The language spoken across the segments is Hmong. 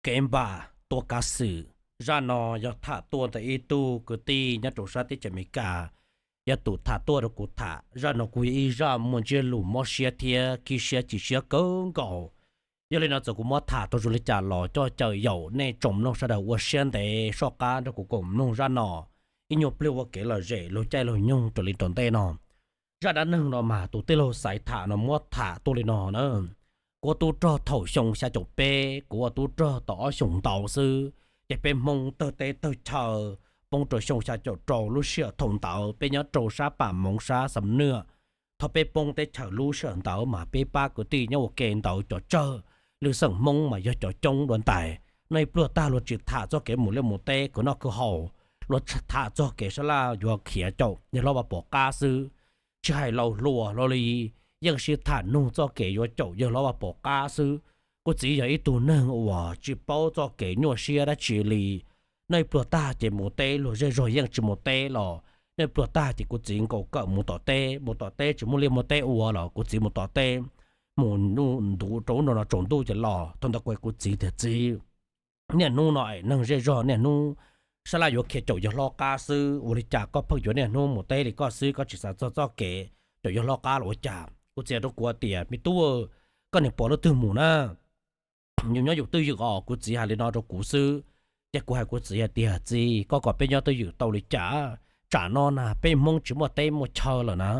Kev npam tuaj kav xwm. Zaj no yog tham tuaj ntawm ib tug kwv tij nyob rau sab teb chaws Amelikas, yog tus tham tuaj rau kuv tham. Zaj no kuj yog ib zaj muaj ntsiab lus mob siab thiab khib siab chim siab kawg nkaus. Yog li no txawm kuv muab tham tau zoo li cas los coj caw yaum nej tsoom mloog sawv daws ua siab ntev soj qab nrog kuv koom mloog zaj no. Ib nyuag pliag ua kev lom zem lug caij lug nyoog raws li rau ntej no. Zaj dab neeg no mas tus tij laug Xaiv tham no muab tham tuaj li no na. Kuv ua tub rog thaum xyoo xya caum peb, kuv ua tub rog tau ob xyoos ntau xwb, ces peb Hmoob tawg teb tawg chaw poob rau xyoo xya caum rau. Lub sij hawm thaum ntawd peb nyob rau sab Pam Moov sab Xam Nuaj. Thaum peb poob teb chaws lub sij hawm ntawd mas peb pab kwv tij nyob ua ke ntawd cov tsawg, lwm xeem Hmoob mas yog cov coob dua ntais. Noj ib pluag tag luag tsis tham txog kev mus liaj mus teb khwv noj khwv haus, luag tham txog kev sab laj yuav khiav caum yawg hlob Vaj Pov qab xwb. Tsis hais laus hluas hlo li yeej sib tham nug txoj kev yuav caum yawg hlob Vaj Pov qab xwb. Kuv txiv yog ib tug neeg uas tsis paub txoj kev nyuaj siab dab tsi li. Noj ib pluag tag ces mus teb, luag zej zog yeej tsis mus teb los noj ib pluag tag ces kuv txiv nkaum kawm mus tom teb, mus tom teb tsis muaj liaj muaj teb ua los kuv txiv mus tom teb, mus ntuv rau ub nrau no tsaus ntuj ces los. Thaum ntawd kuv hais kuv txiv tias, Txiv, niaj hnub no es neeg zej zog niaj hnub sab laj yuav khiav caum yawg hlob qab xwb, ua li cas koj pheej yuav niaj hnub mus teb li koj xwb, koj tsis xav txog txoj kev caum yawg hlob qab los ua cas? Kuv txiv rau kuv tias, Me tub, koj niam pom leej twg mus na? Yus nyob yus twj ywm os. Kuv txiv hais li no rau kuv xwb. Ces kuv hais kuv txiv hais tias, Txiv, koj kom peb nyob twj ywm tau li cas? Tsam no na peb Hmoob tsis muaj teb muaj chaw lawm na.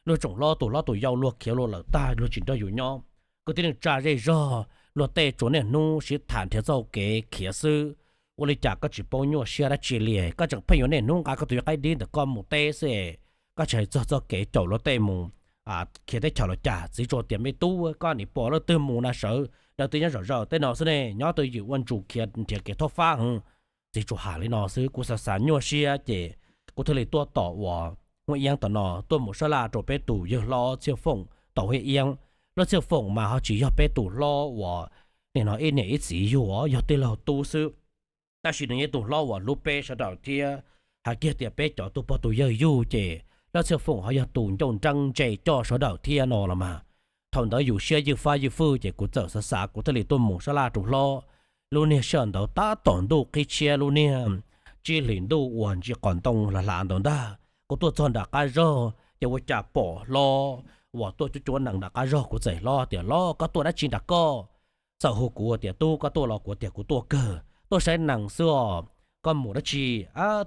Luag tsoom hlob tus hlob tus yau luag khiav luag lawm tag, luag tsis nrog yus nyob. Kwv tij neej tsa zej zog luag tej tsuas niaj hnub sib tham nrhiav txoj kev khiav xwb. Ua li cas koj tsis paub nyuaj siab dab tsi li? Koj tseem pheej yuav niaj hnub nqa koj tus yawg qaib dib ntawm koj mus teb xwb, koj tsis hais txog txoj kev caum luag tej mus khiav teb chaws los cas? Txiv tsuas tias, Me tub, koj niam pom leej twg mus na, sawv daws twb nyob zom zaws tej no xwb ne, nyob twj ywm ua ntsus khiav nrhiav kev thob fab heev. Txiv tsuas hais li no xwb, kuv xav xav nyuaj siab ces kuv thiaj li tuaj tom uas Huab Iab tom no tuaj mus sab laj rau peb tus yawg hlob Txhiaj Foom tom Huab Iab. Lawv Txhiaj Foom mas ho tsis yog peb tus hlob uas nim no ib niam ib txiv yug, yog tij laug tub xwb. Tab sis nws yog ib tug hlob uas hlub peb sawv daws thiab hais kiag tias peb cov tus pog tus yawg yug ces Lawv Txhiaj Foom ho yog tus ncauj nreeb ntse coj sawv daws thiab no los mas. Thaum ntawd yus siab ywj fab ywj fwj ces kuv txawm xav xav kuv thiaj li tuaj mus sab laj rau hlob. Lub niag sij hawm ntawd tab tom ntuj qhib tshiab, lub niag tsib hlis ntuj uas ntsis qos ntoo hlav hlav ntawd ntag. Kuv tuaj txog nram qab zog ces ua cas pom hlob uas tuaj cuab cuab nees nram qab zog. Kuv txawm, Hlob, tias, Hlob, koj tuaj dab tsi nram koj? Txawm hu kuv tias, Tub, koj tuaj los? Kuv tias, Kuv tuaj kawg, tuaj saib nees xwb os. Koj mus dab tsi?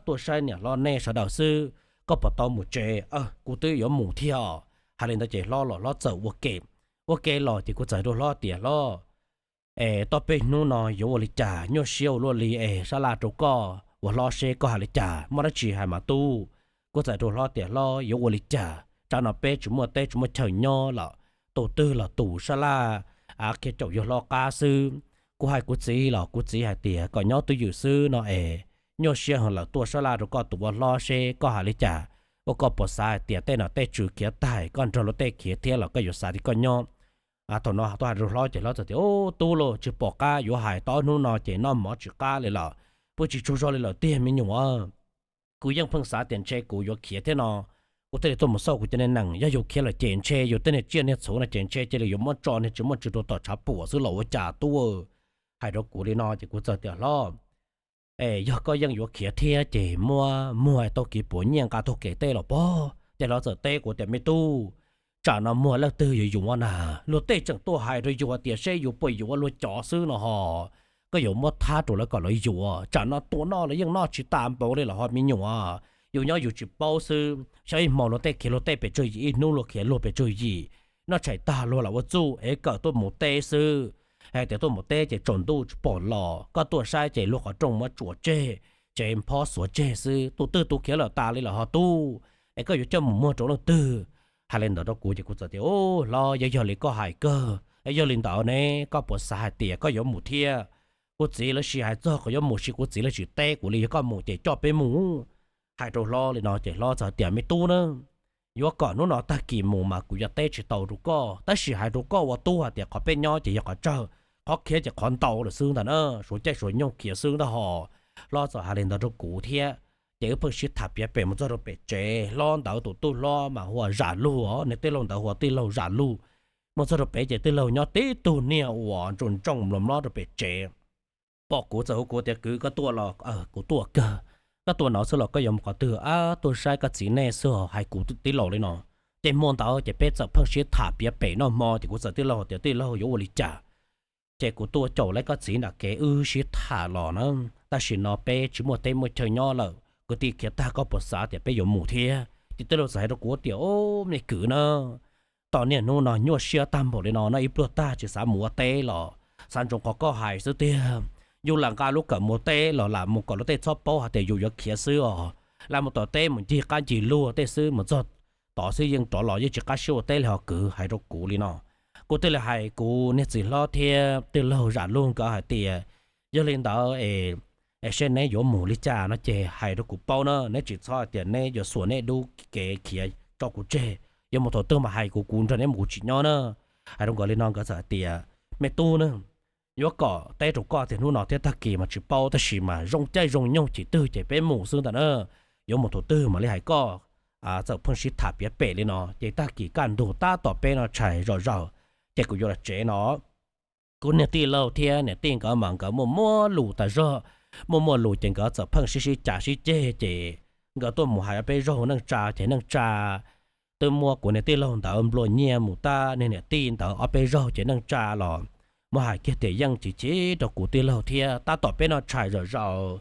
Tuaj saib niam hlob nej sawv daws xwb. Koj puas tau mus tsev? Kuv twb yuav mus thiab. Hais li ntawd ces hlob los hlob txawm ua ke. Ua ke los ces kuv txawm rau hlob tias, Hlob, es tau peb hnub no yuav ua li cas? Nyuaj siab ua luaj li es sab laj rau koj ua hlob seb koj hais li cas, muaj dab tsi hais mas tub. Kuv txawm rau hlob tias, Hlob, yuav ua li cas? Tsam no peb tsis muaj teb tsis muaj chaw nyob lawm, tus twg los tus sab laj khiav caum yawg hlob qab xwb. Kuv hais kuv txiv los kuv txiv hais tias kom nyob twj ywm xwb no es nyuaj siab heev lawm, tuaj sab laj rau koj tus ua hlob seb koj hais li cas, ua koj puas xav hais tias tej nom tej tswv khiav tag koj nrog luag tej khiav thiab los koj yuav xav tias koj nyob. Thaum no tuaj hais rau hlob ces hlob txawm tias, Ub, tub lauj, tsis pom qab yuav hais, tau ob hnub no ces noj mov tsis qab li lawm, pw tsis tsaug zog li lawm tiag me nyuam. Kuv yeej pheej xav tias ntshe kuv yuav khiav thiab no, kuv thiaj li tuaj mus xauj kuv cov niag nees. Yog yus khiav lawm ces ntshe yus tej niag tsiaj niag txhu no ces ntshe cia li yuav muab tso niag tsis muaj tswv rau tom tshav puam xwb los ua cas tub. Hais rau kuv li no ces kuv txawm tias, Hlob, es yog koj yeej yuav khiav thiab ces muab muag tau kiv puas nyiaj nqa taug kev tej los pob. Ces hlob txawm teb kuv tias, Me tub, tsam no muag leej twg yuav yuav na? Luag tej tseem tuaj hais rau yus tias seb yus puas yuav luag cov xwb no ho. Koj yuav muab thab rau lawv kom lawv yuav. Tsam no tua noj los yeej noj tsis tas npaum li los ho me nyuam. Yus nyob yus tsis paub xwb, xyov ib hmo luag tej khiav luag tej pes tsawg yim, ib hnub luag khiav luag pes tsawg yim. Noj tshais tag luag lam ua txuj es kawm tuaj mus teb xwb. Hais tias tuaj mus teb ces tsaus ntuj tsis pom los, koj tuaj saib ces luag qhov rooj muab tsuas tseg, tsev phob xuav tseg xwb. Tus twg tus khiav lawm tas li los ho tub, es koj yuav coj mus muag rau leej twg? Hais li ntawd rau kuv ces kuv txawm tias, Ub, hlob, yog yog li koj hais kawg, yog li ntawd ne koj puas xav hais tias koj yuav mus thiab? Kuv txiv lawv sis hais txog qhov yuav mus sis kuv txiv lawv tsis teb kuv li, yog koj mus ces coj peb mus. Hais rau hlob li no ces hlob txawm tias, Me tub na, yuav kom hnub no tag kis mus mas kuv yuav teb tsis tau rau koj, tab sis hais rau koj ua tub hais tias qhov peb nyob ces yog qhov tsawg, qhov khiav ces qhov ntau lawm xwb ntag na, suav caij suav nyoog khiav xwb ntag ho. Hlob txawm hais li ntawd rau kuv thiab, ces wb pheej sib tham piav pem mus txog rau pem tsev. Hlob ntawd tus tub hlob mas hu ua Zam Lug, niag tij laug ntawd hu ua tij laug Zam Lug. Mus txog rau pem ces tij laug nyob tib tug niag uas ntsoog ntsoog mlom mlob rau pem tsev. pom kuv txawm hu kuv tias kwv, koj tuaj los? Kuv tuaj kawg. Koj tuaj no xwb los koj yuav mus qhov twg? Ab, tuaj saib koj txiv nej xwb os, hais kuv tib laus li no. Ces hmo ntawd ces peb txawm pheej sib tham piav pem noj hmo ces kuv txawm tij laug tias tij laug yuav ua li cas, ces kuv tuaj caum lawv koj txiv nram kev wb sib tham los na. Tam sim no peb tsis muaj teb muaj chaw nyob lawm, kwv tij khiav tag, koj puas xav tias peb yuav mus thiab? Ces tij laug txawm hais rau kuv tias, o, me kwv na, tau niaj hnub no nyuaj siab tag npaum li no no ib pluag tag tsis xav mus ua teb los xav ntsoov qhov koj hais xwb tiag. Yus lam nqa lub kawm mus teb los lam mus kom luag tej txhob paub hais tias yus yuav khiav xwb os. Lam mus tom teb mus ncig qab ncig luag tej xwb, mus txog tod xwb yeej rov los, yeej tsis qab siab ua teb li os kwv, hais rau kuv li no. Kuv thiaj li hais kuv niag txiv hlob thiab tij laug Zam Lug nkawd hais tias, yog li ntawd es seb neb yuav mus li cas no ces hais rau kuv paub na, neb tsis txhob hais tias neb yuav xuas neb dub kev khiav tso kuv tseg, yuav mus thaum twg mas hais kuv, kuv nrog neb mus, kuv tsis nyob na. Hais rau nkawd li no nkawd txawm hais tias, me tub na, yuav kom teb rau koj tias hnub no thiab tag kis mas tsis paub, tab sis mas zoo caij zoo nyoog chiv twg ces peb mus xwb ntag na. Yuav mus thaum twg mam li hais koj. Txawm pheej sib tham piav pem li no ces tag kis kaj ntug tab tom peb no tshais zom zaws, ces kuv yuav los tsev no. Kuv niag tij laug thiab niam tij nkawd mas nkawd muaj muaj lus tas zog, muaj muaj lus ces nkawd txawm pheej sib sib cav sib ceg ces nkawd tuaj mus hais ob peb zaug neej tsa ces neej tsa twb muab kuv niag tij laug ntawd nplua nyiaj mus tab niag niam tij ntawd ob peb zaug ces neej tsa los muab hais kiag tias yeej tsis chim rau kuv tij laug thiab. Tab tom peb noj tshais zom zaws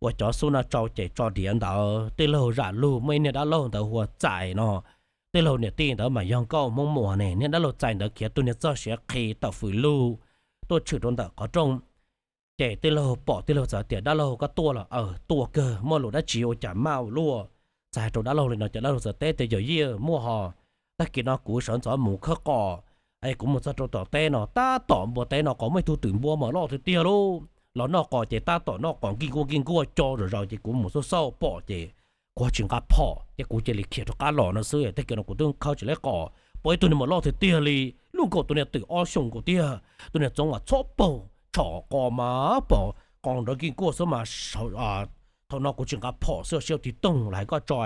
uas cov xub noj tsau ces tso diav ntawd, tij laug Zam Lug muaj ib niag dab laug ntawd hu ua Txais no. Tij laug niam tij ntawd mas yog nkauj Hmoob Muas ne, niag dab laug Txais ntawd khiav tug niag txoj siav qhi tawm fws lug tuaj tshwm rau ntawm qhov rooj. Ces tij laug pom tij laug txawm tias, dab laug koj tuaj los? Aws, tuaj kawg, muaj lus dab tsi ua cas maj ua luaj? Txawm hais rau dab laug li no ces dab laug txawm teb tias, yawm yij, muaj hos, tag kis no kuv sawv ntxov mus khawb qos es kuv mus txog rau tom teb no tab tom npua teb no qos muaj ib tug twm npua mas loj tiag tiag lauj, los noj qos ces tab tom noj qos nkij nkuaj nkij nkuaj co zom zaws ces kuv mus xauj xauj pom ces kuv ho tsis nqa phom ces kuv cia li khiav rov qab los no xwb. Tag kis no kuv twb khawb tsis laib qos, pom ib tug niag mas loj tiag tiag li, lub nkaus tus niag twm ob xyoos nkaus tiag, tus niag txoov mas txhob paug, tshom qos mas pom qos nrov nkij nkuaj xwb mas thaum no kuv tsis nqa phom xwb, siab tiv toog los hais koj tso,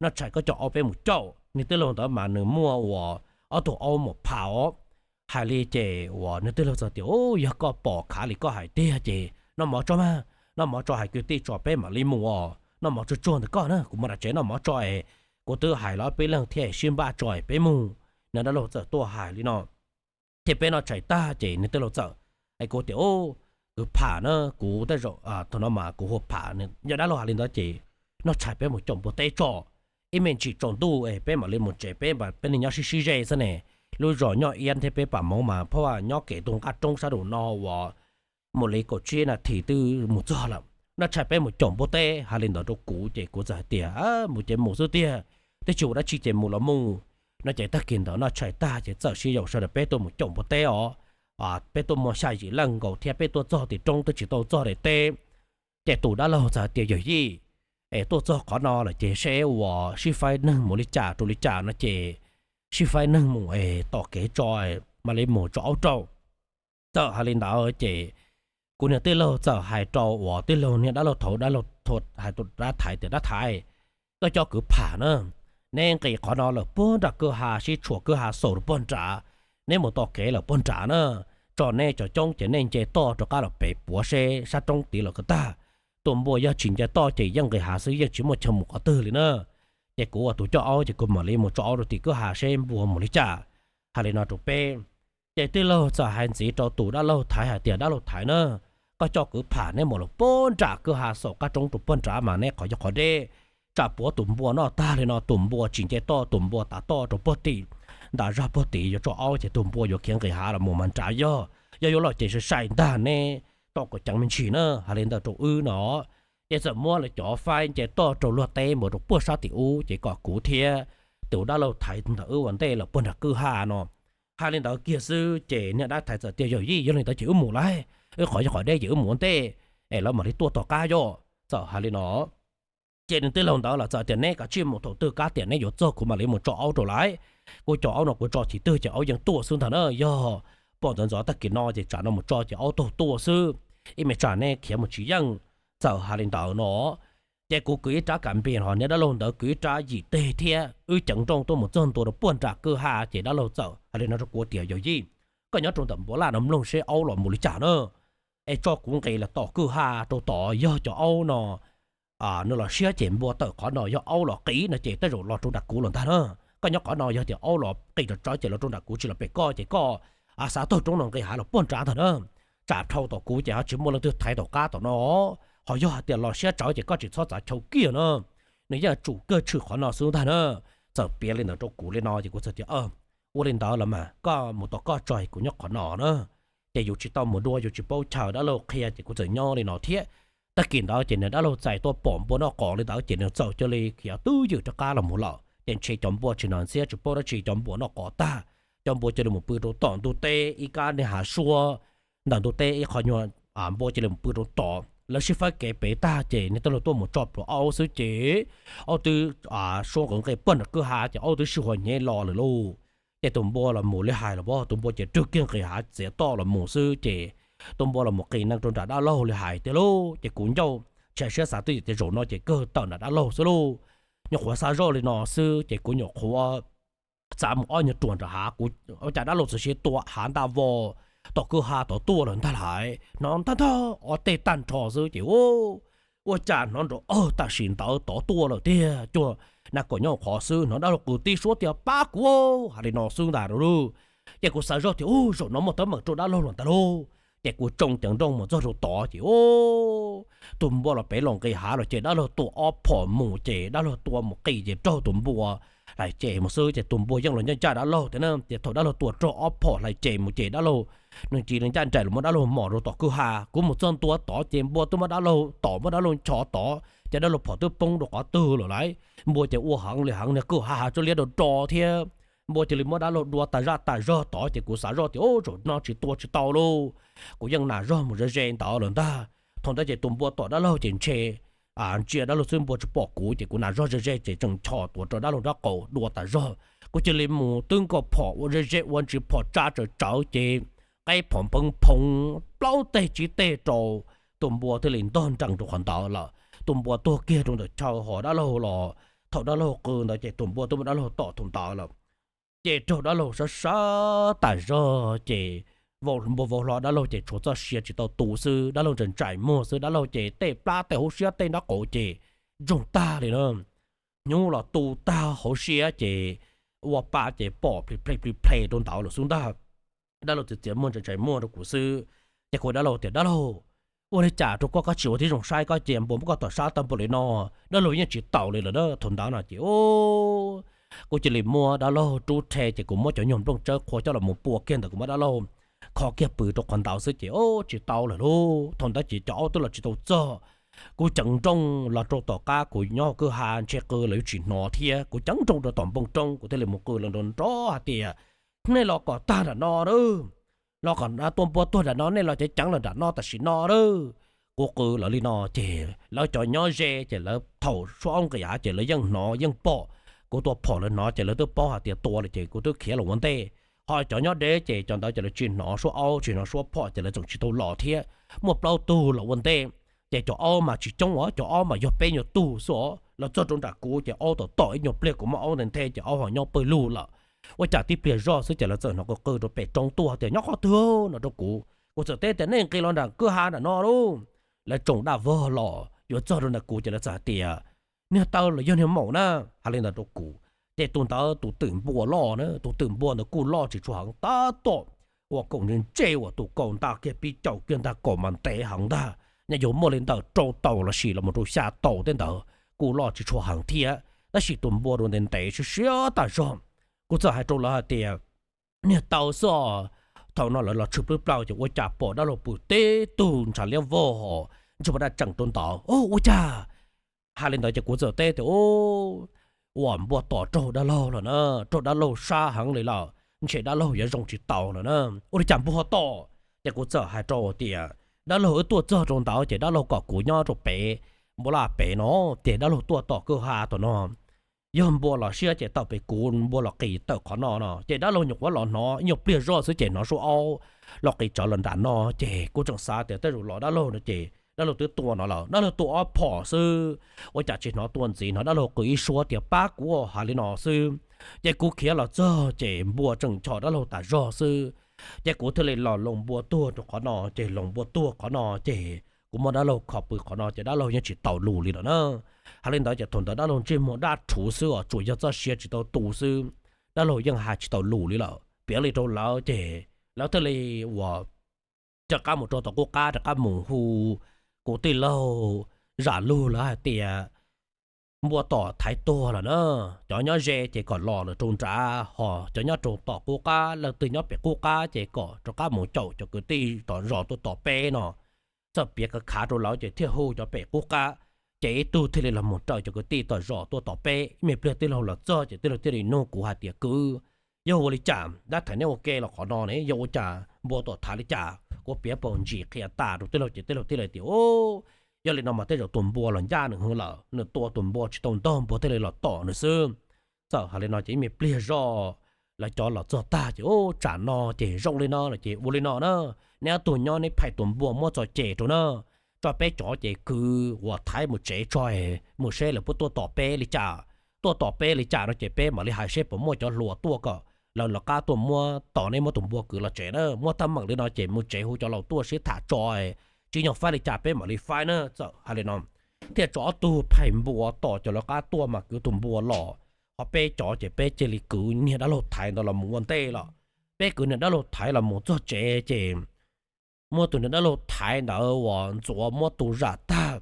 noj tshais koj coj aub peb mus caum. Niag tij laug ntawd mas nws muaj uas ob tug aub mus pham os. Hais li ces uas niag tij laug txawm tias, yog koj pom khav li koj hais tiag ces noj mov tso mas, noj mov tso hais kwv tij tso peb mam li mus os, noj mov tsuag tsuag ntawm koj na, kuv mus nram tsev noj mov tso es kuv twb hais los peb leeg thiab sib npaj tso es peb mus. Niag dab laug txawm tuaj hais li no. Ces peb noj tshais tag ces niag tij laug txawm hais kuv tias, kwv pham na, kuv tej zaum thaum no mas kuv hu pham, yog dab laug hais li ntawd ces noj tshais peb mus caum npua teb tso, ib me ntsis tsaus ntuj es peb mam li mus tsev, peb peb neeg nyob sib sib ze xwb ne. Lub zos Nyoj Iab thiab peb pam hmoov mas phab nyob kev tus nqaj roob sab nraum no uas mus li kaum tsib nas this twb mus txog lawm. Noj tshais peb mus caum npua teb. Hais li ntawd rau kuv ces kuv txawm hais tias, mus ces mus xwb tiag, twb tsis ua dab tsi ces mus los mus. No ces tag kis ntawd noj tshais tag ces txawm sib yaum sawv daws peb tuaj mus caum npua teb os. Peb tuaj muaj xya yim leej nkaus thiab peb tuaj txog tim roob twb tsis tau txog daim teb. Ces tus dab laug txawm hais tias, yawm yij, es tuaj txog qhov no lawm ces seb uas sib faib neeg mus li cas rau li cas no ces sib faib neeg mus es tom kev tso, mam li mus tso aub rau. Txawm hais li ntawd ces kuv niag tij laug txawm hais rau uas tij laug niag dab laug thaud, dab laug hais tus dab thaiv tias, dab thaiv, koj cov kwv pham na, neb nqis qhov no lawm puag nram kwj ha sib tshuam kwj ha xaus rau puag nrad, neb mus tom kev lawm puag nrad na, tso neb cov coob ces nej nce toj rov qab los pem puav seb sab roob tid los ko tag. Tus npua yog tsis nce toj ces yeej nqis hav xwb, yeej tsis muaj chaw mus qhov twg li na. Ces kuv ua tus coj aub ces kuv mam li mus tso aub rau tim kwj ha seb npua mus li cas. Hais li no rau peb. Ces tij laug txawm hais ntxiv rau tus dab laug thaiv hais tias, dab laug thaiv na, koj coj kwv pham neb mus lawm puag nram kwj ha xaus qab roob rau puag nrad mas neb qhov yog qhov deb, tsam puav tus npua noj tag li no tus npua tsis nce toj, tus npua tav toj rau puag tim ntas zog puag tid yuav tso aub ces tus npua yuav khiav nqis hav los mus mas nrad yog, yog yuav los ces sai sai ntag, neb tau kom ceev me ntsis na. Hais li ntawd rau wb no. Ces txawm muab lawv cov faib nce toj rau luag teb mus rau puag sab tim ub ces kom kuv thiab tus dab laug thaiv ntawm wb ua ntej lawm puag nram kwj ha no. Hais li ntawd kiag xwb ces niag dab thaiv txawm tias, yawm yij, yog li ntawd ces wb mus lauj, wb qhov yog qhov deb ces wb mus ua ntej es lawv mam li tuaj tom qab yom. Txawm hais li no ces nws tij laug ntawd los txawm tias, neb kav tsij mus, thaum twg kab tiam neb yuav txog kuv mam li mus tso aub rau lauj. Kuv cov aub no kuv tso chiv twg ces aub yeej tuaj xwb ntag na. Yog pom ntxov ntxov tag kis no ces tsam no mus tso ces aub taug tuaj xwb, ib me tsam neb khiav mus tsis yeej. Txawm hais li ntawd no ces kuv kwv ib rab kas npis hos niag dab laug ntawd kwv ib rab yim teg thiab, wb ceev nrooj tuaj mus txog ntua rau puag nram kwj ha ces dab laug txawm hais li no rau kuv tias, yawm yij, koj nyob rau ntawm npua laj no mloog seb aub los mus li cas na. es tso kuv nqis los tom kwj ha rau tod, yog cov aub no nws los siab ces npua tawm qhov no, yog aub los qis no ces tej zaum los rau nram kuv los ntag na. Koj nyob qhov no, yog tias aub los qis tsawv tsawv ces los rau nram kuv, tsis los pem koj ces koj xav taug roob no nqis hav los puag nrad ntag na. Tsam dhau tom kuv ces ho tsis muaj leej twg thaiv tom qab tom no. Ho yog hais tias los siab tsawv ces koj tsis txhob txav chaw kiag na. Nws yeej tsum kawg tshwm qhov no xwb ntag na. Txawm piav li ntawd rau kuv li no ces kuv txawm tias, ua li ntawd los mas koj mus tom koj tso, kuv nyob qhov no na. Ces yus tsis tau mus dua, yus tsis paub chaw, dab laug qhia ces kuv txawm nyob li no thiab. Tag kis ntawd ces nws dab laug txais tuaj pom npua noj qos li ntawd ces nws txawm cia li khiav twb ywm rov qab los mus lawm. Ces ntshe cov npua tsis hnov ntxhiab, tsis paub dab tsi, cov npua noj qos tag, cov npua cia li mus pw rau tom ntug teb ib kab niag hav suab ntawm ntug teb ib qho nyuag, npua cia li mus pw rau tod. Lawv sib faib kev pem tag ces nws thiaj li tuaj mus tso plhuav aub xwb ces aub twb suab nqis nqes puag nram kwj ha ces aub twb sib huas hnyev los lawm lauj. Ces tus npua los mus li hais los, tus npua ces rwg kiag nqis hav txiav toj los mus xwb ces tus npua los mus qis neeg rau nram dab laug li hais tiag lauj. Ces kuv ncauj tsis hais siab xav twj ywm tias zaum no ces kawg tawm nram dab laug xwb lauj. Nyuam qhuav xav zoj li no xwb ces kuv nyuam qhuav txav mus ob nyuag ruam nram hav, kuv ua cas dab laug txawm sis tua hav nta vos tom kwj ha tod tuaj lawm ntag lauj. Hnov ntag ntag ob teg tag nrho xwb ces ua cas hnov nrov awg tam sim ntawd tod tuaj lawm tiag. Cuag nas kaum nyob qhov xwb, hnov dab laug qw tib suab tias, pab kuv, hais li no xwb ntag lauj. Ces kuv xav zoj tias, u, zaum no muaj teeb meem rau dab laug los ntag lauj. Ces kuv tsoo ceev nrooj mus txog rau tod ces tus npua los pem los nqis hav los ces dab laug tua ob phom mus ces dab laug tua mus qis ces raug tus npua hlais cem mus xwb ces tus npua yeej los ncaj ncaj dab laug thiab na. Ces thaum dab laug tua raug ob phom hlais cem mus ces dab laug, nws cia li ncaj nraim los muab dab laug mos rau tom kwj ha. Kuv mus txog ntua tod ces npua twb muab dab laug tom, muab dab laug nchos tod ces dab laug phom twb poob rau qhov twg lawm lauj. Npua ces ua heev li heev, niag kwj ha hav tsuab liab do do thiab. Npua cia li muab dab laug dua tas zaj tas zog tod ces kuv xav zoj tias, u, zaum no tsis tua tsis tau lauj. Kuv yeej nas zog mus ze ze ntawd lawm ntag. Thaum ntawd ces tus npua tom dab laug ces ntshe ntsia dab laug xwb, npua tsis pom kuv ces kuv nas zog ze ze ces tseem nchos tuav rau dab laug nraub qaum dua tas zog. Kuv cia li mus twb nkaus phom ua ze ze ua ntsis phom tsa tsawv tsawv ces qaib phom nphoov phoov plaub teg tsib teg rau, tus npua thiaj li ntog nrees rau qhov ntawd lawm. Tus npua tuag kiag rau ntawm chaw ho dab laug los, thaum dab laug qw ntawd ces tus npua twb muab dab laug tom thaum ntawd lawm. Ces raug dab laug sab sab tas zog ces npua vau hlo dab laug ces tshuav txoj sia tsis tau tu xwb, dab laug ntsais ntsais muag xwb, dab laug ces tej plab tej hauv siab tej nraub qaum ces ntsoog tag li na. Hnyuv los tu tag hauv siab ces ua pa ces pom plis ple plis ple rau ntawd lawm xwb ntag. Dab laug txiav txiav muag ntsais ntsais muag rau kuv xwb. Ces kuv dab laug tias, dab laug, ua li cas rau koj, koj tsis ua tib zoo saib koj, cia npua muab koj tom sab tag npaum li no, dab laug yeej tsis taus li lawm na. Thaum ntawd no ces kuv cia li muab dab laug rub rhe ces kuv muab cov nyuag nplooj tsawb qhua coj los mus pua kiag ntawm kuv, muab dab laug kho kiag pw rau qhov ntawd xwb ces, o, tsis tau lawm lauj. Thaum ntawd ces cov aub twb los tsis tau txog. Kuv ceev nrooj los rau tom qab kuv nyob kwj ha ntshe qw los yuav tsis hnov thiab, kuv ceev nrooj rau tom npoo roob kuv thiaj li mus qw los nrov nrov hais tias, nej los kom tag nram no lauj, los kom tua npua tuag nram no, nej los ceev ceev los nram no tam sim no lauj. Kuv qw lawv li no ces lawv cov nyob ze ces lawv thaum suab aub nqis hav ces lawv yeej hnov yeej pom. Kuv tua phom lawv hnov ces lawv twb paub hais tias tua lawm ces kuv twb khiav los ua ntej. Ho cov nyob deb ces cov ntawd ces lawv tsis hnov suab aub tsis hnov suab phom ces lawv tseem tsis tau los thiab. Muaj plaub tug los ua ntej, ces cov aub mas tsis coob os, cov aub mas yog peb nyuag tug xwb os. Los txog rau nram kuv ces aub tom tom ib nyuag pliag kuv muab aub nthe nthe ces aub ho nyob pawg lug lawm. Ua cas tib pliag zoj xwb ces lawv txawm hnov qw qw rau pem roob tuaj tias, nyob qhov twg no rau kuv. Kuv txawm teb tias, nej nqis los nram kwj ha nram no lauj. Lawv tsoom dab vog los yuav txog rau nram kuv ces lawv txawm hais tias, niag taw los yog niag maum na, hais li ntawd rau kuv. Ces tus ntawd tus twm npua loj na, tus twm npua ntawd kuj loj tsis tshua heev tab tom ua kaum ntse ntse uas tus kaus nta kiag pib caum kiag ntag, kaus mas ntev heev ntag, nyob yuav muaj li ntawm rau tau los sis los mus rau xya tau tej ntawd, kuj loj tsis tshua heev thiab, tab sis tus npua rau ntev ntev siab siab tas zog. Kuv txawm hais rau lawv hais tias, niag taw xwb os. Thaum no lawv los tshwm plwb plaws ces ua cas pom dab laug pw tib tug ntshav liab vog hos ntsuj poj daj tseem rau ntawd. O, ua cas? Hais li ntawd ces kuv txawm teb tias, u, uas npua tom raug dab laug lawm na, raug dab laug sab heev li lawm, ntshe dab laug yuav zoo tsis tau lawm na. Ua li cas npua ho tom? Ces kuv txawm hais rau tias, dab laug wb tuaj txog rau ntawd ces dab laug kom kuv nyob rau pem, npua laj pem no, ces dab laug tuaj tom kwj ha tom no. Yog npua los siab ces tawm pem kuv, npua los qis tawm qhov no no, ces dab laug nyuam qhuav los hnov ib nyuag pliag zoj xwb ces hnov suab aub los qis tsawv los nram no, ces kuv tseem xav tias tej zaum los dab laug no ces dab laug twb tua no lawm, dab laug tua ob phom xwb, ua cas tsis hnov tua ntxiv, hnov dab laug qw ib suab tias pab kuv hais li no xwb. Ces kuv khiav los txog ces npua tseem nchos dab laug tas zog xwb. Ces kuv thiaj li los loos npua tuag rau qhov no, ces loos npua tuag qhov no ces kuv muab dab laug kho pw qhov no ces dab laug yeej tsis tau lus li lawm na. Hais li ntawd ces thaum ntawd dab laug ntsej muag dab rhuv xwb os, tsuas yog txoj sia tsis tau tu xwb, dab laug yeej hais tsis tau lus li lawm. Piav li rau lawv ces lawv thiaj li uas rov qab mus rau tom qub qab, rov qab mus hu kuv tij laug Zam Lug lawv hais tias npua tom thaiv tuag lawm na, cov nyob ze ces kom los lawm rau nrad, ho cov nyob rau tom qub qab, leej twg nyob pem qub qab ces kom rov qab mus caum cov kwv tij tom zos tuaj tom peb no. Txawm piav kav khav rau lawv ces thiaj hu cov pem qub qab, ces ib tug thiaj li los mus raws cov kwv tij tom zos tuaj tom peb. Ib me pliag tij laug los txog ces tij laug thiaj li nug kuv hais tias, Kwv, yog ua li cas dab thaiv neb ua ke los qhov no ne, yog ua cas npua tom thaiv li cas? Kuv piav pom ntsis qhia tas rau tij laug ces tij laug thiaj li tias, Yog li no mas tej zaum tus npua los ncaj nws heev lawm, nws tua tus npua tsis tau ntog, npua thiaj li los tom nws xwb. Txawm hais li no ces ib me pliag zoj lawv cov los txog tag ces, Ub, tsam no ces zoo li no lawm ces ua li no na, neb ob tug nyob neb phais tus npua muab txoj ces rau na, tso peb cov ces kwv uas thaiv mus tsev tso, mus seb lawv puas tuaj tom peb li cas. Tuaj tom peb li cas no ces peb mam li hais seb puas muaj cov hluas tuaj kom lawv lawv qab tuaj muab tos neb muab tus npua kwv los tsev na. Muab tab meem li no ces mus tsev hu cov laus tuaj sib tham tso, tsis nyog faib li cas peb mam li faib na. Txawm hais li no thiaj tso ob tug phais npua tos cov lawv qab tuaj mas kwv tus npua los, ho peb cov ces peb cia li kwv niag dab laug thaiv ntawd los mus ua ntej lawm. Peb kwv niag dab laug thaiv los mus txog tsev ces muab tus niag dab laug thaiv ntawd uas ntxuav muab tu zam tag,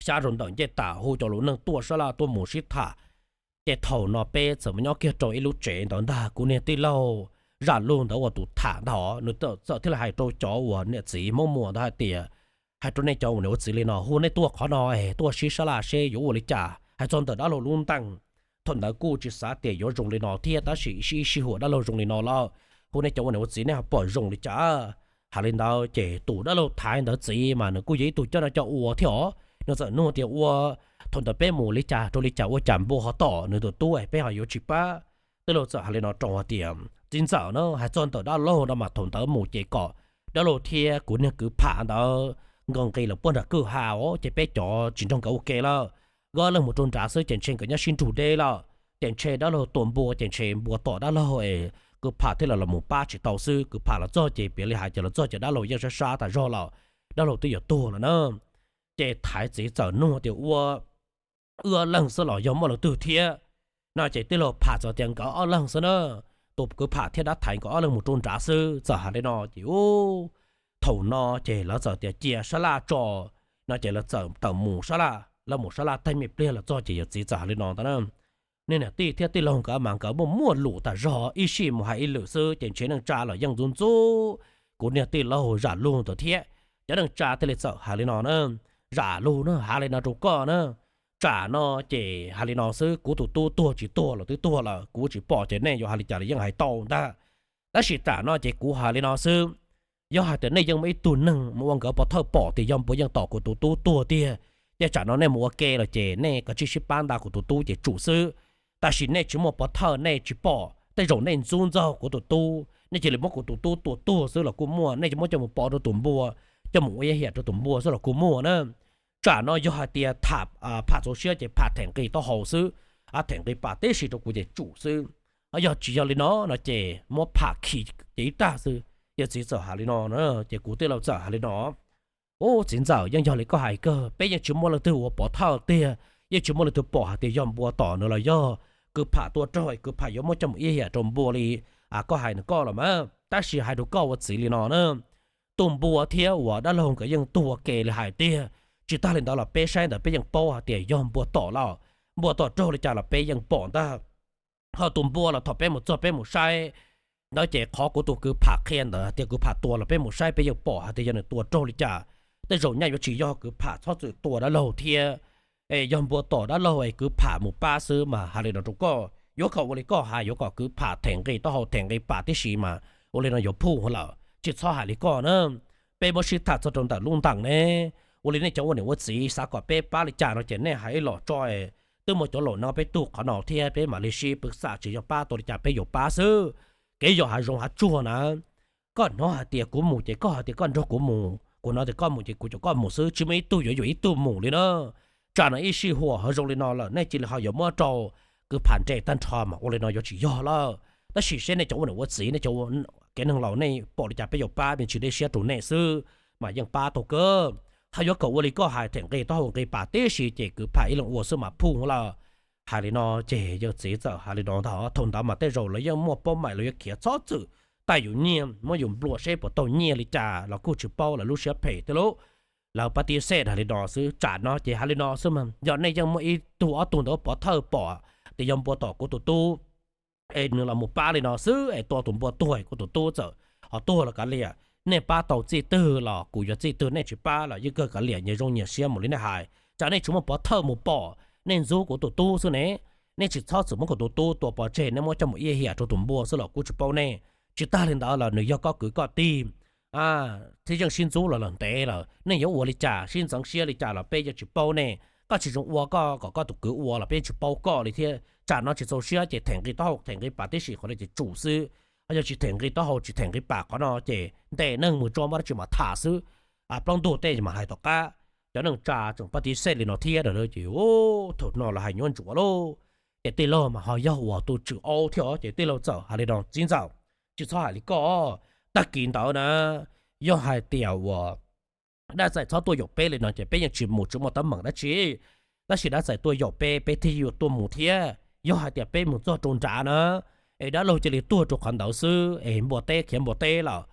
xyab rau ntawm ncej tas, hu cov lus neeg tuaj sab laj tuaj mus sib tham. Ces thaum no peb txawm mus nyob kiag rau ib lub tsev ntawd ntag, kuv niag tij laug Zam Lug ntawd ua tus tham ntag, nws txawm thiaj li hais rau cov uas niam txiv Hmoob Muas ntawd hais tias, Hais rau nej cov ua niam ua txiv li no, hu nej tuaj qhov no es tuaj sib sab laj seb yuav ua li cas. Hais txog ntawm dab laug lub ntees, thaum ntawd kuj tsis xav tias yuav zoo li no thiab, tab sis sib sib huam dab laug zoo li no lawm, hu nej cov ua niam ua txiv nej ho pom zoo li cas. Hais li ntawd ces tus dab laug thaiv ntawd txiv mas nws kuj yog ib tug coj noj coj ua thiab os, nws txawm nug tias, Ua, thaum ntawd peb mus li cas rau li cas ua cas npua ho tom nws tus tub es peb ho yuav tsis pab? Tij laug txawm hais li no rau hais tias, Txiv ntxawm na, hais txog ntawm dab laug no mas thaum ntawd mus ces kom dab laug thiab kuv niag kwv pham ntawd nkaus nqis lawm puag nram kwj ha os, ces peb cov tsis nrog nkawd ua ke lawm. Nkawd ob leeg mus rau nrad xwb ces ntshe nkawd nyob sib nrug deb lawm, ces ntshe dab laug tua npua ces ntshe npua tom dab laug es kwv pham thiaj li los mus pab tsis tau xwb. Kwv pham los txog ces piav li hais ces los txog ces dab laug yeej sab sab tas zog lawm, dab laug twb yuav tuag lawm na. Ces thaiv txiv txawm nug tias, Ua, wb ob leeg xwb los yog muaj leej twg thiab? No ces tij laug pham txawm tias, Nkawd ob leeg xwb na, tus kwv pham thiab dab thaiv nkawd ob leeg mus rau nrad xwb. Txawm hais li no ces, ub, thaum no ces lawv txawm tias cia sab laj tso, no ces lawv txawm tawm mus sab laj. Lawv mus sab laj tag me pliag los txog ces yawm txiv txawm hais li no ntag na, Niag niam tij thiab tij laug nkawd mas nkawd muaj muaj lus tas zog, ib sij mus hais ib lwm xwb ces ntshe neej tsa los yeej ntxub ntxub kuv niag tij laug Zam Lug ntawd thiab. Cov neej tsa thiaj li txawm hais li no na, Zam Lug na, hais li no rau koj na, tsam no ces hais li no xwb, kuv tus tub tuag tsis tuag los twb tuag lawm, kuv tsis pom ces nej yuav hais li cas los yeej hais tau ntag. Tab sis tsam no ces kuv hais li no xwb, yog hais tias nej yeej muaj ib tug neeg mus ua nkawd pov thawj pom tias yog npua yeej tom kuv tus tub tuag tiag, ces tsam no nej mus ua ke lawm ces nej kav tsij sib pab nta kuv tus tub ces tsum xwb. Tab sis nej tsis muaj pov thawj, nej tsis pom, tej zaum nej ntxub ntxaug kuv tus tub, nej cia li muab kuv tus tub tua tuag xwb los kuj muaj, nej muab coj mus pov rau tus npua, coj mus ua ib hiam rau tus npua xwb los kuj muaj na. Tsam no yog hais tias tham, pham txaus siab ces pham them nqi taub hau xwb, them nqi pas tib si rau kuv ces tsum xwb. Yog tsis yog li no no ces muab pham khi ces ib tag xwb. Yawm txiv txawm hais li no na, ces kuv tij laug txawm hais li no, Ub, txiv ntxawm, yeej yog li koj hais kawg, peb yeej tsis muaj leej twg ua pov thawj tiag, yeej tsis muaj leej twg pom hais tias yog npua tom nws los yog kwv pham tua raug kwv pham yuav muab coj mus ib hiam rau npua li koj hais nws koj los mas. Tab sis hais rau koj ua txiv li no na, tus npua thiab uas dab laug nkawd yeej tuag ua ke li hais tiag. Tsis tag li ntawd los peb saib ntawd peb yeej paub hais tias yog npua tom lawm, npua tom raug li cas los peb yeej pom ntag. Ho tus npua los thaum peb mus txog peb mus saib ntawd ces qhov kuv tus kwv pham qhia ntawd hais tias kwv pham tua los peb mus saib peb yeej pom hais tias yog nws tua raug li cas. Tej zaum nyaj yuav tsis yog kwv pham txhob txwm tua dab laug thiab, es yog npua tom dab laug es kwv pham mus pab xwb mas. Hais li no rau koj, yuav kom ua li koj hais, yuav kom kwv pham them nqi taub hau them nqi pas tib si mas ua li no yuav phuj lawm, tsis txhob hais li koj na. Peb muab sib tham txog rau ntawm lub ntees ne, ua li nej cov ua niam ua txiv xav kom peb pab li cas no ces nej hais ib los tso. Twb muaj cov laus no peb tug qhov no thiab peb mam li sib pw xam tsis yog pab tau li cas peb yuav pab xwb. Kev yog hav zoov hav tsuag na, koj hnov hais tias kuv mus ces koj hais tias koj nrog kuv mus, kuv hnov tias koj mus ces kuv coj koj mus xwb, tsis muaj ib tug yuav yuam ib tug mus li na. Tsam no ib sij huam ho zoo li no lawm nej cia li ho yuav muab rau kwv pham nres tag nrho mas ua li no yuav tsis yog lawm. Tab sis seb nej cov ua niam ua txiv nej cov kev neeg laus nej pom li cas peb yuav pab, peb tsis dej siab rau nej xwb mas yeej pab tau kawg. Hos yuav kom ua li koj hais them nqi taub hau nqi pas tib si ces kwv pham ib leeg ua xwb mas phuj lawm. Hais li no ces yawg txiv txawm hais li no ntag, thaum ntawd mas tej zaum lawv yeej muaj paub maim, lawv yuav khiav txhob txwm taij yus nyiaj, muab yus nplua seb puas tau nyiaj li cas los kuj tsis paub, lawv lub siab phem thiab lauj. Lawv pab tib sej hais li no xwb, tsam no ces hais li no xwb mas yog nej yeej muaj ib tug ob tug ntawd pov thawj pom tias yog npua tom kuv tus tub es nws los mus pab li no xwb es tua tus npua tuag, kuv tus tub txawm ho tuag los kav liam, nej pab tau txij twg los kuv yuav txij twg, nej tsis pab los yeej kawg kav liam, nyias zoo nyias siab mus li nej hais. Tsam nej tsis muaj pov thawj mus pom, nej ntxub kuv tus tub xwb ne. Nej tsis txhob txwm muab kuv tus tub tua pov tseg, nej muab coj mus iab hiam rau tus npua xwb los kuv tsis paub nej. Tsis tag li ntawd los nws yog koj kwv koj tij thiab yeej sib ntxub los lawm ntev lawm, nej yuav ua li cas sib ntxeev siab li cas los peb yeej tsis paub nej. Koj tsis zoo ua koj kom koj tus kwv ua los peb yeej tsis paub koj li thiab. Tsam no tsis txaus siab ces them nqi taub hau them nqi pas tib si qhov no ces tsum xwb. Yog tsis them nqi taub hau tsis them nqi pas qhov no ces ntes neeg mus tso muab dab tsi mam tham xwb. Plaub ntug tej mam hais tom qab. Cov neej tsa tseem pab tib sej li no thiab ces thaum no los hais nyuaj ntsuav lauj. Ces tij laug mas ho yog uas tus tswv aub thiab os, ces tij laug txawm hais li no, txiv ntxawm, tsis txhob hais li koj, tag kis ntawd na yog hais tias uas dab txais txhob tuaj yaum peb li no ces peb yeej tsis mus tsis muaj teeb meem dab tsi. Tab sis dab txais tuaj yaum peb, peb thiaj yuav tuaj mus thiab. Yog hais tias peb mus txog rau nrad na es dab laug cia li tuag rau qhov ntawd xwb es npua teb khiav npua teb lawm,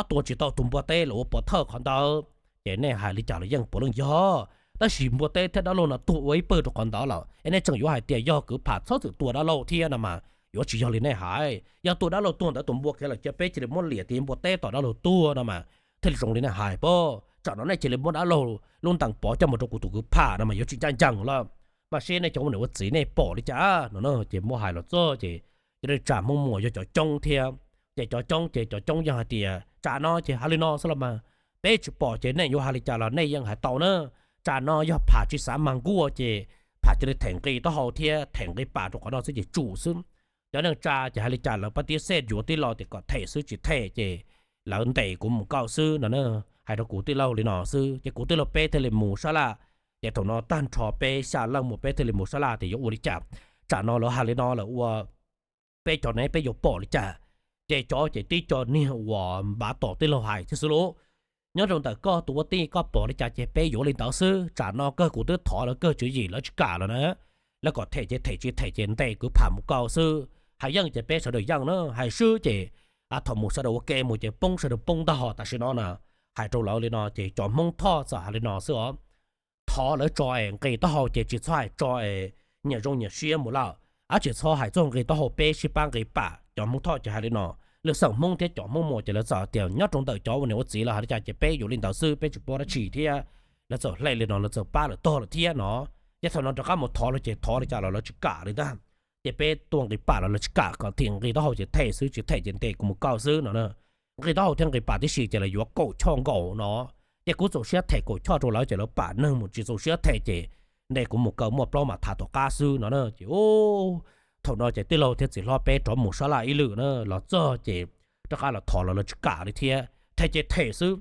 tua tsis tau tus npua teb los ua pov thawj qhov ntawd, ces nej hais li cas los yeej puav leej yog. Tab sis npua teb thiab dab laug no tuag ua ib pawg rau qhov ntawd lawm es nej tseem yuav hais tias yog kwv pham txhob txwm tua dab laug thiab no mas yuav tsis yog li nej hais. Yog tua dab laug tuag ntawd tus npua khiav lawm cia peb cia li muab liam tias npua teb tom dab laug tuag no mas thiaj li zoo li nej hais pob. Tsam no nej cia li muab dab laug lub ntees pov coj mus rau kuv tus kwv pham no mas yuav tsis ncaj ncees lawm. Mas seb nej cov ua niam ua txiv nej pom li cas no. Ces muab hais los txog ces cov neej tsa Hmoob Muas yog cov coob thiab, ces cov coob ces cov coob yeej hais tias tsam no ces hais li no xwb los mas peb tsis pom ces nej yuav hais li cas los nej yeej hais tau na. Tsam no yog pham tsis xav mag nkuaj ces pham cia li them nqi taub hau thiab them nqi pas rau qhov no xwb ces tsum xwb. Cov neej tsa ces hais li cas lawv pab tib sej yuav tij laug tias kom them xwb tsis them ces lawv ntes kuv mus kaw xwb no na. Hais rau kuv tij laug li no xwb ces kuv tij laug peb thiaj li mus sab laj. Ces thaum no tag nrho peb xya leej mus peb thiaj li mus sab laj tias yuav ua li cas. Tsam no lawv hais li no lawm ua peb cov ne peb yuav pom li cas. Ces cov ces tib co niag uas npav tom tij laug hais thiab xwb lauj. Nyob rau ntawm koj tus ua tij koj pom li cas ces peb yuav li ntawd xwb. Tsam no kawg kuv twb thov lawv kawg tswv yim lawv tsis kam los na. Lawv kom them ces them tsis them ces ntes kwv pham mus kaw xwb. Hais yeej ces peb sawv daws yeej na, hais swb ces thaum mus sawv daws ua ke mus ces poob sawv daws poob ntag. Tam sim no na hais rau lawv li no ces cov Hmoob Thoj txawm hais li no xwb os. Thov lawv tso es nqis taub hau ces tsis txhob hais tso es nyias zoo nyias siab mus lawm, ab tsis txhob hais txog nqis taub hau peb sib pab nqis pam. Cov Hmoob Thoj ces hais li no, lwm xeem Hmoob thiab cov Hmoob Muas ces lawv txawm tias nyob rau ntawm cov ua niam ua txiv lawv hais li cas ces peb yuav li ntawd xwb, peb tsis paub dab tsi thiab. Lawv txawm hle li no lawv txawm pab lawm tog lawm thiab no. Ces thaum no rov qab mus thov lawv ces thov li cas los lawv tsis kam li ntag. Ces peb tuaj nqis pam los lawv tsis kam, kom them nqis taub hau ces them xwb, tsis them ces ntes kuv mus kaw xwb no. Nqis taub hau thiab nqis pam tib si ces lawv yuav kaum choj nkaus no. Ces kuv txaus siab them kaum choj rau lawv ces lawv pam neeg mus, tsis txaus siab them ces ntes kuv mus kaw muaj plaub mam tham tom qab xwb no na. Ces thaum no ces tij laug thiab txiv hlob peb rov mus sab laj ib lwm na, los txog ces rov qab los thov los lawv tsis kam li thiab, them ces them xwb.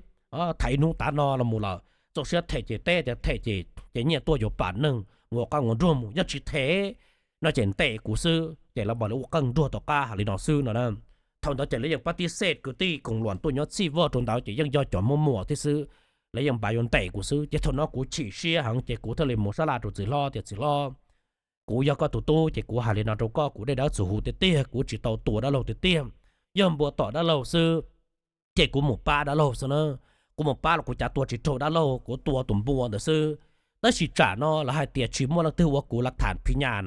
Tham ib hnub tav no los mus lawm, txaus siab them ces teb tias them ces ces nyiaj tuaj yuav pam neeg mus ua qab ua nruag mus, yog tsis them no ces ntes kuv xwb. Ces lawv mam li ua qeej nruag tom qab hais li no xwb no na. Thaum ntawd ces lawv yeej pab tib sej kwv tij koom luam tuaj nyob txhij voj rau ntawd ces yeej yog cov Hmoob Muas thiab xwb. Lawv yeej npaj yuav ntes kuv xwb. Ces thaum no kuv chim siab heev ces kuv thiaj li mus sab laj rau txiv hlob tias txiv hlob, kuv yog koj tus tub ces kuv hais li no rau koj, kuv dej dawb txuas huv tiag tiag, kuv tsis tau tua dab laug tiag tiag. Yog npua tom dab laug xwb ces kuv mus pab dab laug xwb na. Kuv mus pab los kuv cav tua tsis raug dab laug, kuv tua tus npua ntawd xwb. Tab sis tsam no lawv hais tias tsis muaj leej twg ua kuv lav tham phiv nyas,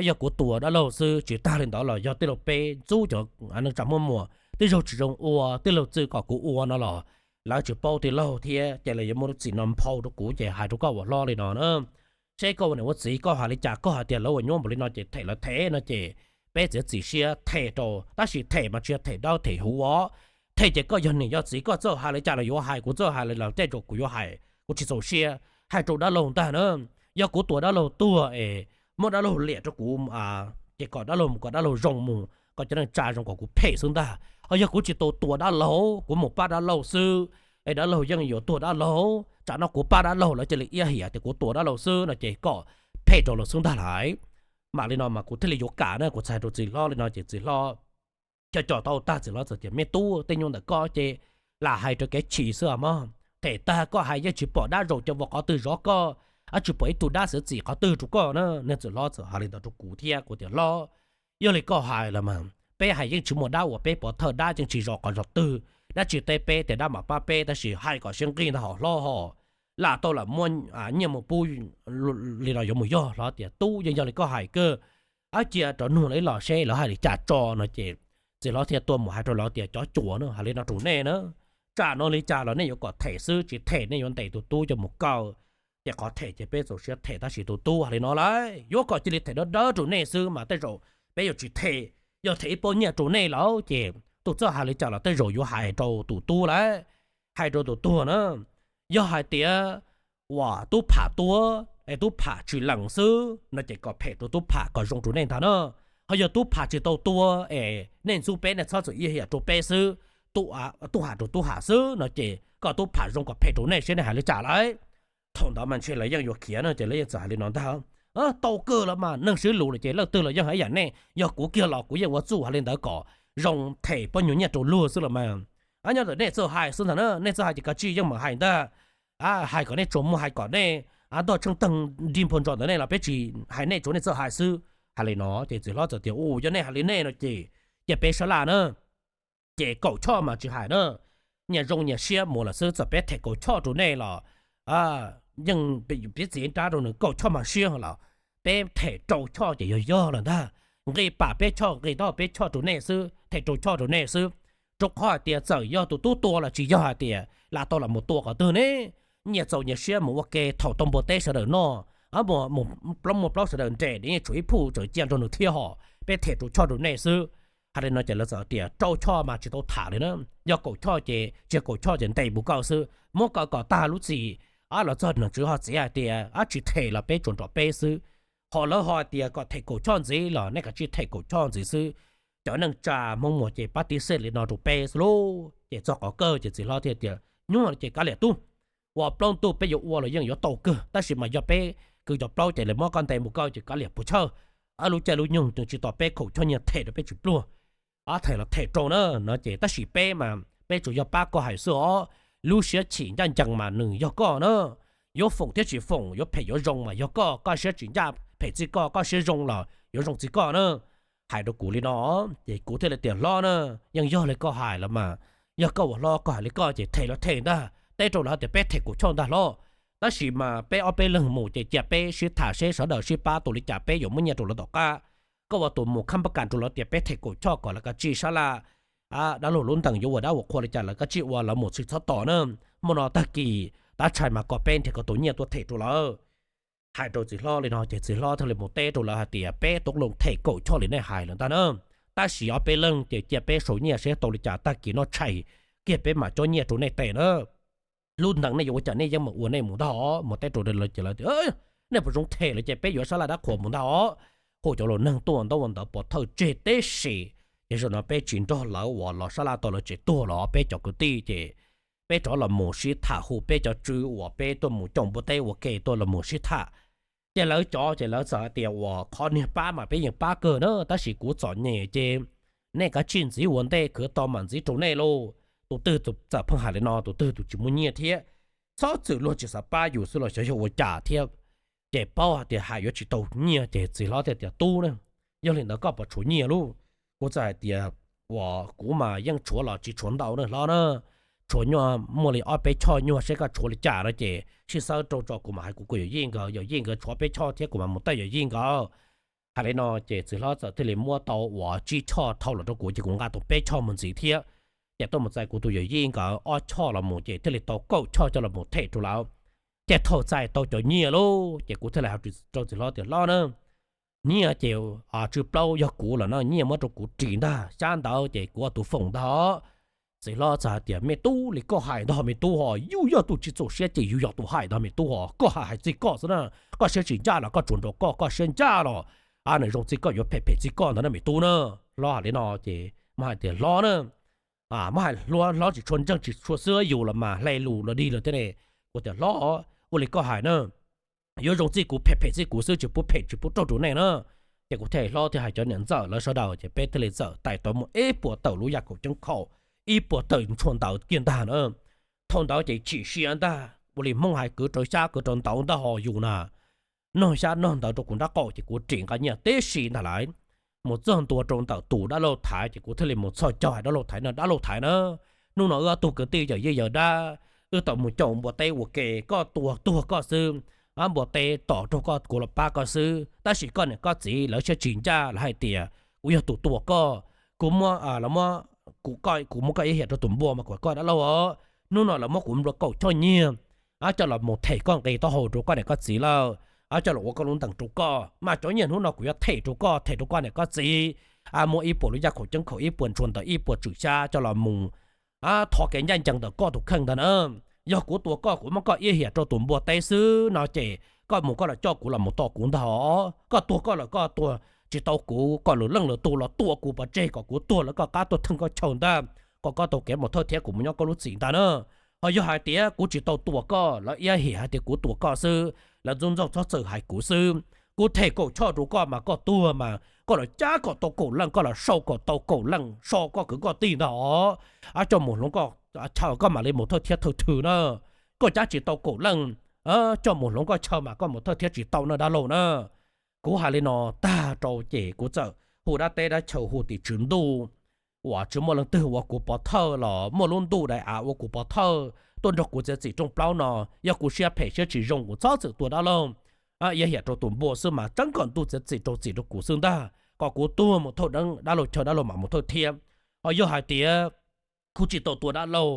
yog kuv tua dab laug xwb. Tsis tag li ntawd los yog tij laug peb ntxub cov neej tsa Hmoob Muas, tij laug tsis zoo ua, tij laug txwm kom kuv ua no los lawv tsis paub tij laug thiab, ces lawv yuav muab lub txim no nphau rau kuv. Ces hais rau koj ua hlob li no na, seb koj ua niam ua txiv koj hais li cas, koj hais tias lawv ua nyuaj npaum li no ces them lawv them no ces peb txiav txim siab them rau, tab sis them mas tsis yog them dawb them huv os. Them ces koj yog niam yog txiv koj txawj hais li cas los yuav hais, kuv txawj hais li los tej zaum kuv yuav hais, kuv tsis txaus siab hais rau dab laug ntag na. Yog kuv tua dab laug tuag es muab dab laug liam rau kuv, ces kom dab laug mus kom dab laug zoo mus, kom cov neej tsa zoo kom kuv phem xwb ntag. Ho yog kuv tsis tau tua dab laug, kuv mus pab dab laug xwb, es dab laug yeej yuav tuag dab laug. Tsam no kuv pab dab laug lawv cia li iab hiam tias kuv tua dab laug xwb no ces kom phem rau lawv xwb ntag lauj. Mam li no mas kuv thiaj li yuav kam na, kuv txhais rau txiv hlob li no ces txiv hlob Cov cov tau tag, txiv hlob txawm tias, Me tub, tej nyuag ntawm koj ces lam hais rau kev chim xwb os mog. Them tag koj hais yeej tsis pom dab zaum cov vos qhov twg zov koj, tsis pom ib tug dab xwm txim qhov twg rau koj na. Niag txiv hlob txawm hais li ntawd rau kuv thiab, kuv tias, Hlob, yog li koj hais los mas peb hais yeej tsis muaj dab uas peb pov thawj, dab yeej tsis zov qhov zov twg. Dab tsis teb peb tias dab mam pab peb, tab sis hais kom siab nqig ntag hos hlob hos. Lam tau lam muab nyiaj mus pub li no yuav mus yog. Hlob tias, Tub, yeej yog li koj hais kawg, cia rov nug lawv ib los seb lawv hais li cas tso no. Ces txiv hlob thiaj tuaj mus hais rau lawv tias, Cov cuas na, hais li no rau nej na, tsam no li cas los nej yuav kom them xwb, tsis them nej yuav ntes tus tub coj mus kaw. Ces qhov them ces peb txaus siab them, tab sis tus tub hais li no lawm, yuav kom cia li them dawb dawb rau nej xwb mas tej zaum peb yuav tsis them. Yog them ib pob nyiaj rau nej lawm ces tus txawj hais li cas los tej zaum yuav hais rau tus tub lawm, hais rau tus tuag na. Yog hais tias uas tub pham tuag es tub pham tsis lees xwb no ces kom phem rau tub pham kom zoo rau nej ntag na. Ho yog tub pham tsis tau tuag es nej ntxub peb, nej txhob txwm ib yam rau peb xwb, tub pham rau tub pham xwb no ces kom tub pham zoo kom phem rau nej seb nej hais li cas lawm. Thaum ntawd mas ntshe lawv yeej yuav khiav no ces lawv yeej txawm hais li no ntag, Tau kawg los mas, neeg sib lus lawm ces leej twg los yeej hais ib yam nej, yog kuv kiag los kuv yeej ua txuj hais li ntawd kom zoo them pob nyuag nyiaj rau luag xwb los mas. Nyob ntawm nej txawj hais xwb ntag na, nej txawj hais ces kav tsij yeej meem hais ntag. Hais kom nej tsuas muaj, hais kom nej ntog tsheej teeg nrig npau ntsos ntawm nej los peb tsis hais nej, tsuav nej txawj hais xwb. Hais li no ces txiv hlob txawm tias, Ua yog nej hais li nej no ces cia peb sab laj na. Ces kaum choj mas tsis hais na, nyias zoo nyias siab mus lawm xwb, txawm peb them kaum choj rau nej los yeej peb txiv nrab rau nws, kaum choj mas siab los peb them rau choj ces yog yog lawm ntag. Nqis pam peb choj, nqis taub hau peb choj rau nej xwb, them rau choj rau nej xwb. Rau qhov hais tias txawm yog tus tub tua los tsis yog hais tias lam tau los mus tua qhov twg ne. Nyias txaus nyias siab mus ua ke, thaum tau npua teb sawv daws noj, plaub muaj plaub sawv daws nres, yeej tshuav ib phuj tseem cia nrog nws thiab hos, peb them rau choj rau nej xwb. Hais li no ces lawv txawm tias, Rau choj mas tsis tau tham li na, yog kaum choj ces tsis, kaum choj ces ntes mus kaw xwb, muab kaw kom tag lub txim. Los txog nom tswv ho txiav hais tias tsis them los peb tsuas nrog peb xwb. Ho lawv ho tias kom them kaum choj ntxiv los nej kav tsij them kaum choj ntxiv xwb. Cov neej tsa Hmoob Muas ces pab tib xej li no rau peb xwb lauj. Ces txog qhov kawg ces txiv hlob thiaj tias, Nyuaj ces kav liam tub, ua plaub ntug peb yuav ua los yeej yuav tau kawg, tab sis mas yog peb kwv cov plaub ces lawv muab koj ntes mus kaw ces kav liam puas chawj. Lub caij lub nyoog nws tsis tos peb kaum choj nyiaj them rau peb tsis pluag. Them los them rau na no ces, tab sis peb mas peb tsuas yog pab koj hais xwb os. Lub siab chim ncaj ncees mas nws yog koj na. Yuav foom thiab tsis foom, yuav phem yuav zoo mas yog koj, koj siab tsis ncaj phem txij koj, koj siab zoo los yuav zoo txij koj na. Hais rau kuv li no ces kuv thiaj li tias, Hlob na, yeej yog li koj hais los mas, yog koj ua hlob koj hais li koj ces them los them ntag, teb rau lawv tias peb them kaum choj ntag hlob. Tab sis mas peb ob peb leeg mus ces cia peb sib tham seb sawv daws sib pab tua li cas peb yuav muab nyiaj rau lawv tom qab. Koj ua tus mus khab pab kas rau lawv tias peb them kaum choj kom lawv kav tsij sab laj, dab laug lub ntees yuav ua dab ua qhua li cas lawv kav tsij ua, lawv mus tsis txhob tos na. Hmo no tag kis tab tshais mas kom peb nrhiav kom tau nyiaj tuaj them rau lawv. Hais rau txiv hlob li no ces txiv hlob thiaj li mus teb rau lawv hais tias, Peb tub loo them kaum choj li nej hais lawm ntag na, tab sis ob peb leeg ces cia peb sau nyiaj seb tau li cas, tag kis noj tshais kiag peb mam cob nyiaj rau nej tes na. Lub ntees nej yuav ua cas nej yeej meem ua nej mus ntag os. Mus teb rau lawv ces lawv tias, Nej puas zoo them lawm ces peb yuav sab laj dab qhuas mus ntag os. Hu cov laus neeg tuaj ua ntaub ua ntawv pov thawj tseg teb si. Ces zaum no peb tsis nrog lawv uas los sab laj tau lawv tsev tuag los peb cov kwv tij ces peb rov los mus sib tham, hu peb cov tswv uas peb tuaj mus coj npua teb ua ke tuaj los mus sib tham. Ces lawv cov ces lawv txawm hais tias, Uas qhov niag pab mas peb yeej pab kawg na, tab sis kuv txom nyem ces nej kav tsij ntxiv ua ntej, khwv tau mam ntxiv rau nej lauj. Tus twg txawm pheej hais li no, tus twg tus tsis muaj nyiaj thiab. Txhob txwm luag tsis xav pab yus xwb los xyov yog ua cas thiab. Ces paub hais tias hais yuav tsis tau nyiaj ces txiv hlob thiaj tias, Tub na, yog li ntawd koj puas tshuav nyiaj lauj? Kuv txawm hais tias, Uas kuv mas yeej tshuav los tsis tshuav ntau na hlob na, tshuav nyuaj muaj li ob peb choj nyuag, seb koj tshuav li cas no ces sib xawb rau tso kuv mam hais kuv kuv yawm yij nkawd, yawm yij nkawd tshuav ob peb choj thiab kuv mam mus tawm yawm yij nkawd. Hais li no ces txiv hlob txawm thiaj li muab tau uas tsib choj thau los rau kuv ces kuv nqa tau peb choj mus ntxiv thiab. Ces tuaj mus txais kuv tus yawm yij nkawd ob choj los mus ces thiaj li tau kaum choj coj los mus them rau lawv. Ces thaum txais tau cov nyiaj lauj ces kuv thiaj li hais rau txiv hlob tias, Hlob na, nyiaj ces tsw plaub yog kuv los no, nyiaj muab rau kuv ris ntag, xyab ntawd ces kuv ua tus foom ntag. Txiv hlob txawm hais tias, Me tub, li koj hais ntag me tub hos, yus yog tus tsis txaus siab ces yus yog tus hais ntag me tub hos, koj hais hais txij koj xwb na. Koj siab tsis ncaj los koj tsuas nrog koj, koj siab ncaj los nws zoo txij koj yuav phem phem txij koj ntag na me tub na. Hlob hais li no ces muab hais tias, Hlob na, muab hais hlob tsis tshua ntseeg tsis tshua xwb, yus los mas hle lus los dig los thiab ne. Kuv tias, Hlob, ua li koj hais na, yuav zoo txij kuv phem phem txij kuv xwb, tsis pub phem tsis pub raug rau nej na. Ces kuv thiaj hlob thiaj hais cov niam ntxawm lawv sawv daws ces peb thiaj li txawm tais tau muaj ib puas tawm lub yaj kaum ceeb khaum, ib puas tawm ntshua ntawv kiag ntag na. Thaum ntawd ces chim siab ntag, ua li Hmoob hais kwv rau xyab kwv rau ntawv ntag ho yus na. Nug xyab nug ntawv rau kuv nraub qaum ces kuv ris nqa nyiaj tib si ntag lauj. Mus txog ntua rau ntawm tus dab laug Thaiv ces kuv thiaj li mus txhos caug hais dab laug Thaiv no, dab laug Thaiv na, hnub no wb ob tug kwv tij yawm yij yawm dab wb tau mus caum npua teb ua ke, koj tua tuag koj xwb, npua teb tom raug koj kuv los pab koj xwb, tab sis koj niam koj txiv lawv siab tsis ncaj, lawv hais tias kuv yog tus tua koj. Kuv muab, lawv muab, kuv, kuv muab koj iab hiam rau tus npua mas kom koj dab laug os, hnub no lawv muab kuv nplua kaum choj nyiaj coj los mus them koj nqi taub hau rau koj niam koj txiv lawm, coj los ua koj lub ntees rau koj, mas cov nyiaj hnub no kuv yuav them rau koj, them rau koj niam koj txiv. Muab ib puas lub yaj kaum ceeb khaum, ib puas ntshua ntawv, ib puas tswm xyab coj los mus thov kev ncaj ncees ntawm koj tus kheej ntag na. Yog kuv tua koj, kuv muab koj iab hiam rau tus npua teb xwb no ces koj mus koj los coj kuv los mus tom kuv ntag os. Koj tuag koj lawm, koj tuag tsis tau kuv, kom lwm leej lwm tus los tua kuv pov tseg kom kuv tuag lawv koj qab tuaj theej koj chaw ntag, kom koj tau kev mus thawj thiab kuv mus nyob koj lub txim ntag na. Ho yog hais tias kuv tsis tau tua koj, lawv iab hiam hais tias kuv tua koj xwb, lawv ntxub ntxaug txhob txwm hais kuv xwb, kuv them kaum choj rau koj mas koj tuag mas koj los cab kom tau kaum leej, koj los sau kom tau kaum leej so koj kwv koj tij ntag os, coj mus hloov koj chaw koj mam li mus thawj thiab thawj thwm na. Koj cab tsis tau kaum leej coj mus hloov koj chaw mas koj mus thawj thiab tsis tau na dab laug na. Kuv hais li no tag rau ces kuv txawm hu dab teb dab chaw, hu tim tswv ntuj uas tsis muaj leej twg ua kuv pov thawj los muaj lub ntuj daim av ua kuv pov thawj tuaj nrog kuv txiav txim rooj plaub no. Yog kuv siab phem siab tsis zoo kuv txhob txwm tua dab laug, iab hiam rau tus npua xwb mas tseeb kom ntuj txiav txim rau txim rau kuv xwb ntag, kom kuv tuag mus thawj dab laug chaw dab laug mam mus thawj thiab. Ho yog hais tias kuv tsis tau tua dab laug,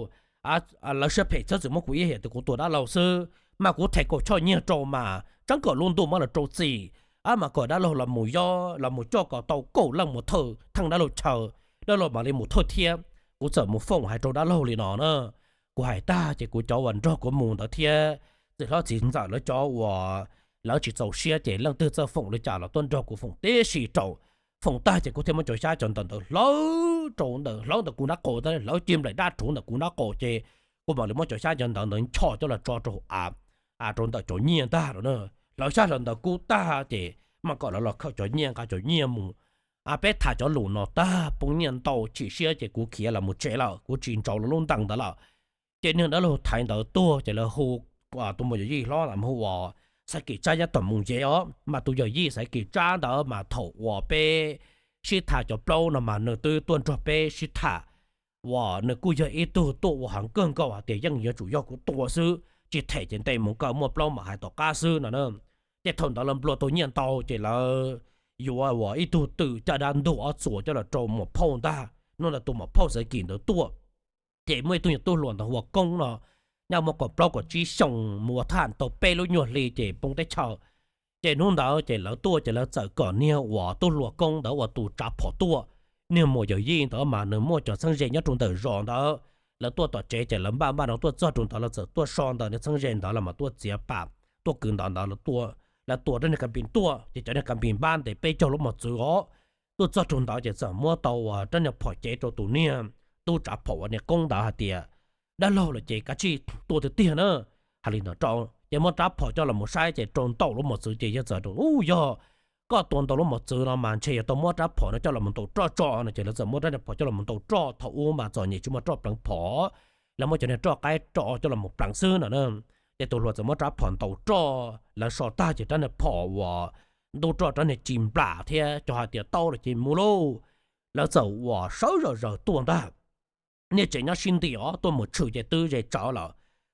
lawv siab phem txhob txwm muab kuv iab hiam tias kuv tua dab laug xwb, mas kuv them kaum choj nyiaj rau mas tseeb kom lub ntuj muab los rau txim, mas kom dab laug los mus yob los mus coj kom tau kaum leej mus thawj theej dab laug chaw, dab laug mam li mus thawj thiab. Kuv txawm mus foom hais rau dab laug li no na. Kuv hais tag ces kuv cov uas nrog kuv mus ntawd thiab txiv hlob txiv ntxawm lawv cov uas lawv tsis txaus siab ces leej twg txawj foom li cas los tuaj nrog kuv foom tib si rau. Foom tag ces kuv thiaj muab cov xyab cov ntawv ntawd hlawv rau ntawm hlawv ntawm kuv nraub qaum, hlawv ci nplaim dab rhuv ntawm kuv nraub qaum ces kuv mam li muab cov xyab cov ntawv ntawd nchos coj los tso rau av, rau ntawm cov nyiaj ntag no. Hlawv xyab hlawv ntawv kub tag ces mam kom lawv los khaws cov nyiaj, nqa cov nyiaj mus. Peb tham cov lus no tag poob nyiaj ntau chim siab ces kuv khiav los mus tsev lawm, kuv tsis ntsaum lawv lub ntees ntawd lawm. Ces niag dab laug Thaiv ntawd tuag ces lawv hu tus muam yawm yij hlob hu ua Xaiv Kim Tsab nyob tom Moos Yev os, mas tus yawm yij Xaiv Kim Tsab ntawd mas thaum uas peb sib tham cov plaub no mas nws twb tuaj nrog peb sib tham uas nws kuj yog ib tug tuaj ua heev kawg nkaus hais tias yeej yuav tsum yog kuv tua xwb, tsis them ces ntes mus kaw muaj plaub mam hais tom qab xwb no na. Ces thaum ntawd lawv nplua tau nyiaj ntau ces lawv yuav ua ib tug twm caj dab ntug ob txuas coj los rau muam phauj ntag. Hnub ntawd tus muam phauj Xaiv Kim ntawd tuaj, ces muaj ib tug nyuag tub hluas ntawd hu ua Koob no, nyob muaj kaum plaub kaum tsib xyoo mus ua thab ham tau peb lub nyuag hli ces poob teb chaws. Ces hnub ntawd ces lawv tuaj ces lawv txawm kom niag uas tub hluas Koob ntawd ua tus tsav phom tuaj. Niag muam yawm yij ntawd mas nws muaj cov txheeb ze nyob rau ntawm zos ntawd. Lawv tuaj tom tsev ces lawv npaj npaj no tuaj txog rau ntawd lawv txawm tuaj so ntawm niag txheeb ze ntawd los mas tuaj txiav pam, tuaj kwv ntawd ntawd lawv tuaj, lawv tua rab niag kas npis tuaj ces cov niag kas npis npab ntev peb caug lub mos txwv os. Tuaj txog rau ntawd ces txawm muab tau rab niag phom cev rau tus niag tub tsav phom uas niag Koob ntawd hais tias, dab laug lawm ces kav tsij tua tiag tiag na, hais li ntawd rau. Ces muab rab phom coj los mus saib ces rau ntawm lub mos txwv ces yawg txawm tias, u, yog koj tua ntawm lub mos txwv no mas ntshe yog tau muab rab phom no coj los mus ntaus roj tso no. Ces lawv txawm muab rab niag phom coj los mus ntaus roj, thaum ub mas txom nyem tsis muaj roj pleev phom, lawv muab cov niag roj qaib roj coj los mus pleev xwb no na. Ces tus hluas txawm muab rab phom ntaus roj, lawv so tag ces rab niag phom uas ntub roj rab niag ci nplam thiab cov hais tias tau lawm ces mus lauj. Lawv txawm uas sawv zom zaws tuaj ntag. Niag tsev nyob sib nti os, tuaj mus tshwm ces twb ze tsawv lawm.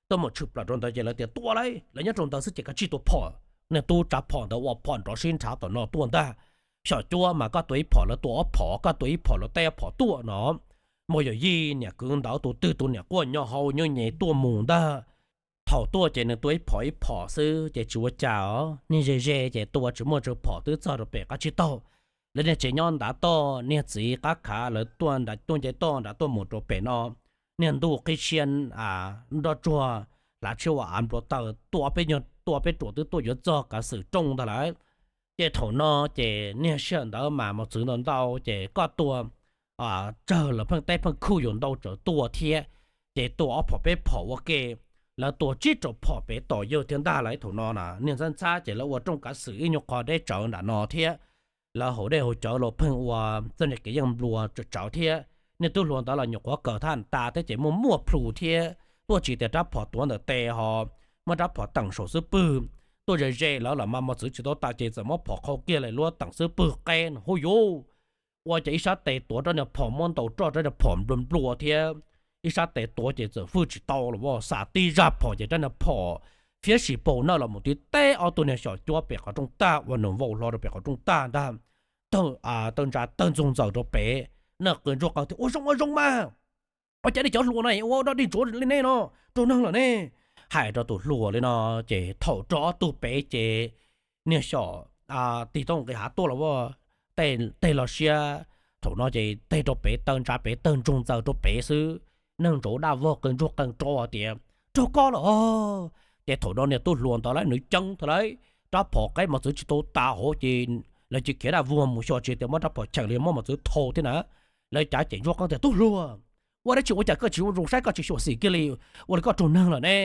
Tuaj mus tshwm plaws rau ntawd ces lawv tias tua lauj, lawv nyob rau ntawd xwb ces kav tsij tua phom. Niag tub tsav phom ntawd ua phom nrov sib nrhav tom no tuaj ntag. Xyom cuab mas koj tua ib phom lawv tua ob phom, koj tua ib phom lawv teb ob phom tuaj no. Muam yawm yij niam kwv ntawd tus twg tus niam quaj nyo hau nyo nyev tuaj mus ntag. Thaum tuaj ces nws tua ib phom ib phom xwb ces tsis ua cas os, niag ze ze ces tua tsis muaj tsawg phom twb txog rau pem qab tsib taug. Lawv niag tsev nyob ntav toj, niag txiv qab khav lawv tuaj nram tuaj nce toj nram tuaj mus rau pem no. Niag ntuj qhib siab, nroj tsuag hlav tshiab ua av nplua taws, tua peb nyuag tua peb ruam twb tuaj yuav txog kav xwm rooj ntag lawm. Ces thaum no ces niag sij hawm ntawd mas mos txwv ntau ntau ces koj tua tsawg los pheej teb pheej khuj yuav ntau tsawv tuaj thiab. Ces tua ob phom peb phom ua ke, lawv tua tsib rau phom pem tom yawg thiab ntag lawm. Thaum no na niag ntxhab ntxhab ces lawv ua rooj kav xwm ib nyuag qho deb tsawv nram no thiab. lawv haus dej haus cawv los pheej ua txoj kev yeej nplua tsawv thiab. Niag tub hluas ntawd los nyuam qhuav kawm thaj tas thiab ces muaj muaj plhus thiab, tuaj tsis tias rab phom tuav ntawm tes ho muab rab phom teem saum xub pwg, tuaj ze ze lawv los mas mos txwv tsis tau tas ces txawm muab phom qhau kiag lawm luab teem xub pwg qeb no hu yuv. Ua cas ib sab tes tuav rab niag phom muab ntaus roj rab niag phom nplua nplua thiab, ib sab tes tuav ces txawm fwj tsis tau los ua xav tib zaj phom ces rab niag phom fiab sis paus nawj los mus tib teb ob tug niag xyom cuab pem qhov rooj tag ua nws vau hlo rau pem qhov rooj tag ntag. Tawg ntsa tawg ntxoog ntxaws rau pem, na qw ntsuag qees tias ua zoo ua zoo mas, ua cas nej cov hluas no ua dog dig ntsuav li nej no, raug neeg lawm ne. Hais rau tus hluas li no ces thaum rau ob tug pem ces niag xyom tig tau nqis hav tuaj los ua tej los siab, thaum no ces tej rau pem tawg ntsa pem tawg ntsoog ntxaws rau pem xwb. Neeg ntsaum daj vog qw ntsuag qees rau tias raug koj lawm. Ces thaum no niag tub hluas ntawd lawv nws ceeb tag lawm, rab phom qeb mos txwv tsis tau tas hauv ces lawv cia khiav daj vog mus xyuas tsis tias muab rab phom cheem li muab mos txwv thau thiab na. Lawv cav ces ntsuag qees tias tub hluas, ua dab tsi ua cas koj tsis ua zoo saib koj tsis xyuam xim kiag li, ua li koj raug neeg lawm ne.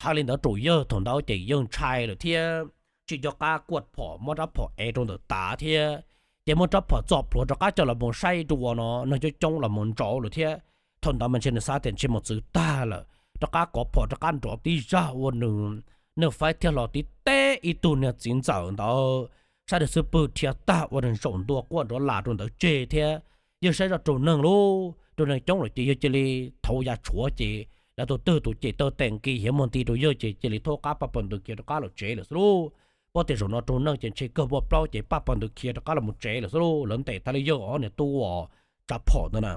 Hais li ntawd rau yawg thaum ntawd ces yawg ntshai lawm thiab tsis nco qab kuaj phom muab rab phom ev rau ntawm tav thiab, ces muab rab phom txo plhuav rov qab coj los mus saib dua no neeg coob coob los mus ntsaum lawm thiab. Thaum ntawd mas ntshe nws xav tias ntshe mos txwv tag lawm, rov qab kov phom rov qab nrov tib zaj ua nws, nws faib thiab hlo tib teb ib tug niag txiv ntxawm ntawd, sab niag xub pwg rhiav tag ua nws zaum ntua quaj nrov las rau ntawd tseg thiab. Yawg saib zoj raug neeg lauj, raug neeg coob lawm ces yawg cia li thauv ya tshuav ces lawv tus twg tus cem tawg tes nqis hiav muag nti rau yawg ces cia li thauj qab paj pawg ntws khiav rov qab los tsev lawm xwb lauj. Paub tias zaum no raug neeg ces ntshe kawg muaj plaub ces paj pawg ntws khiav rov qab los mus tsev lawm xwb lauj. Lawv ntes tag li yawg ob niag tub uas tsav phom ntawd na.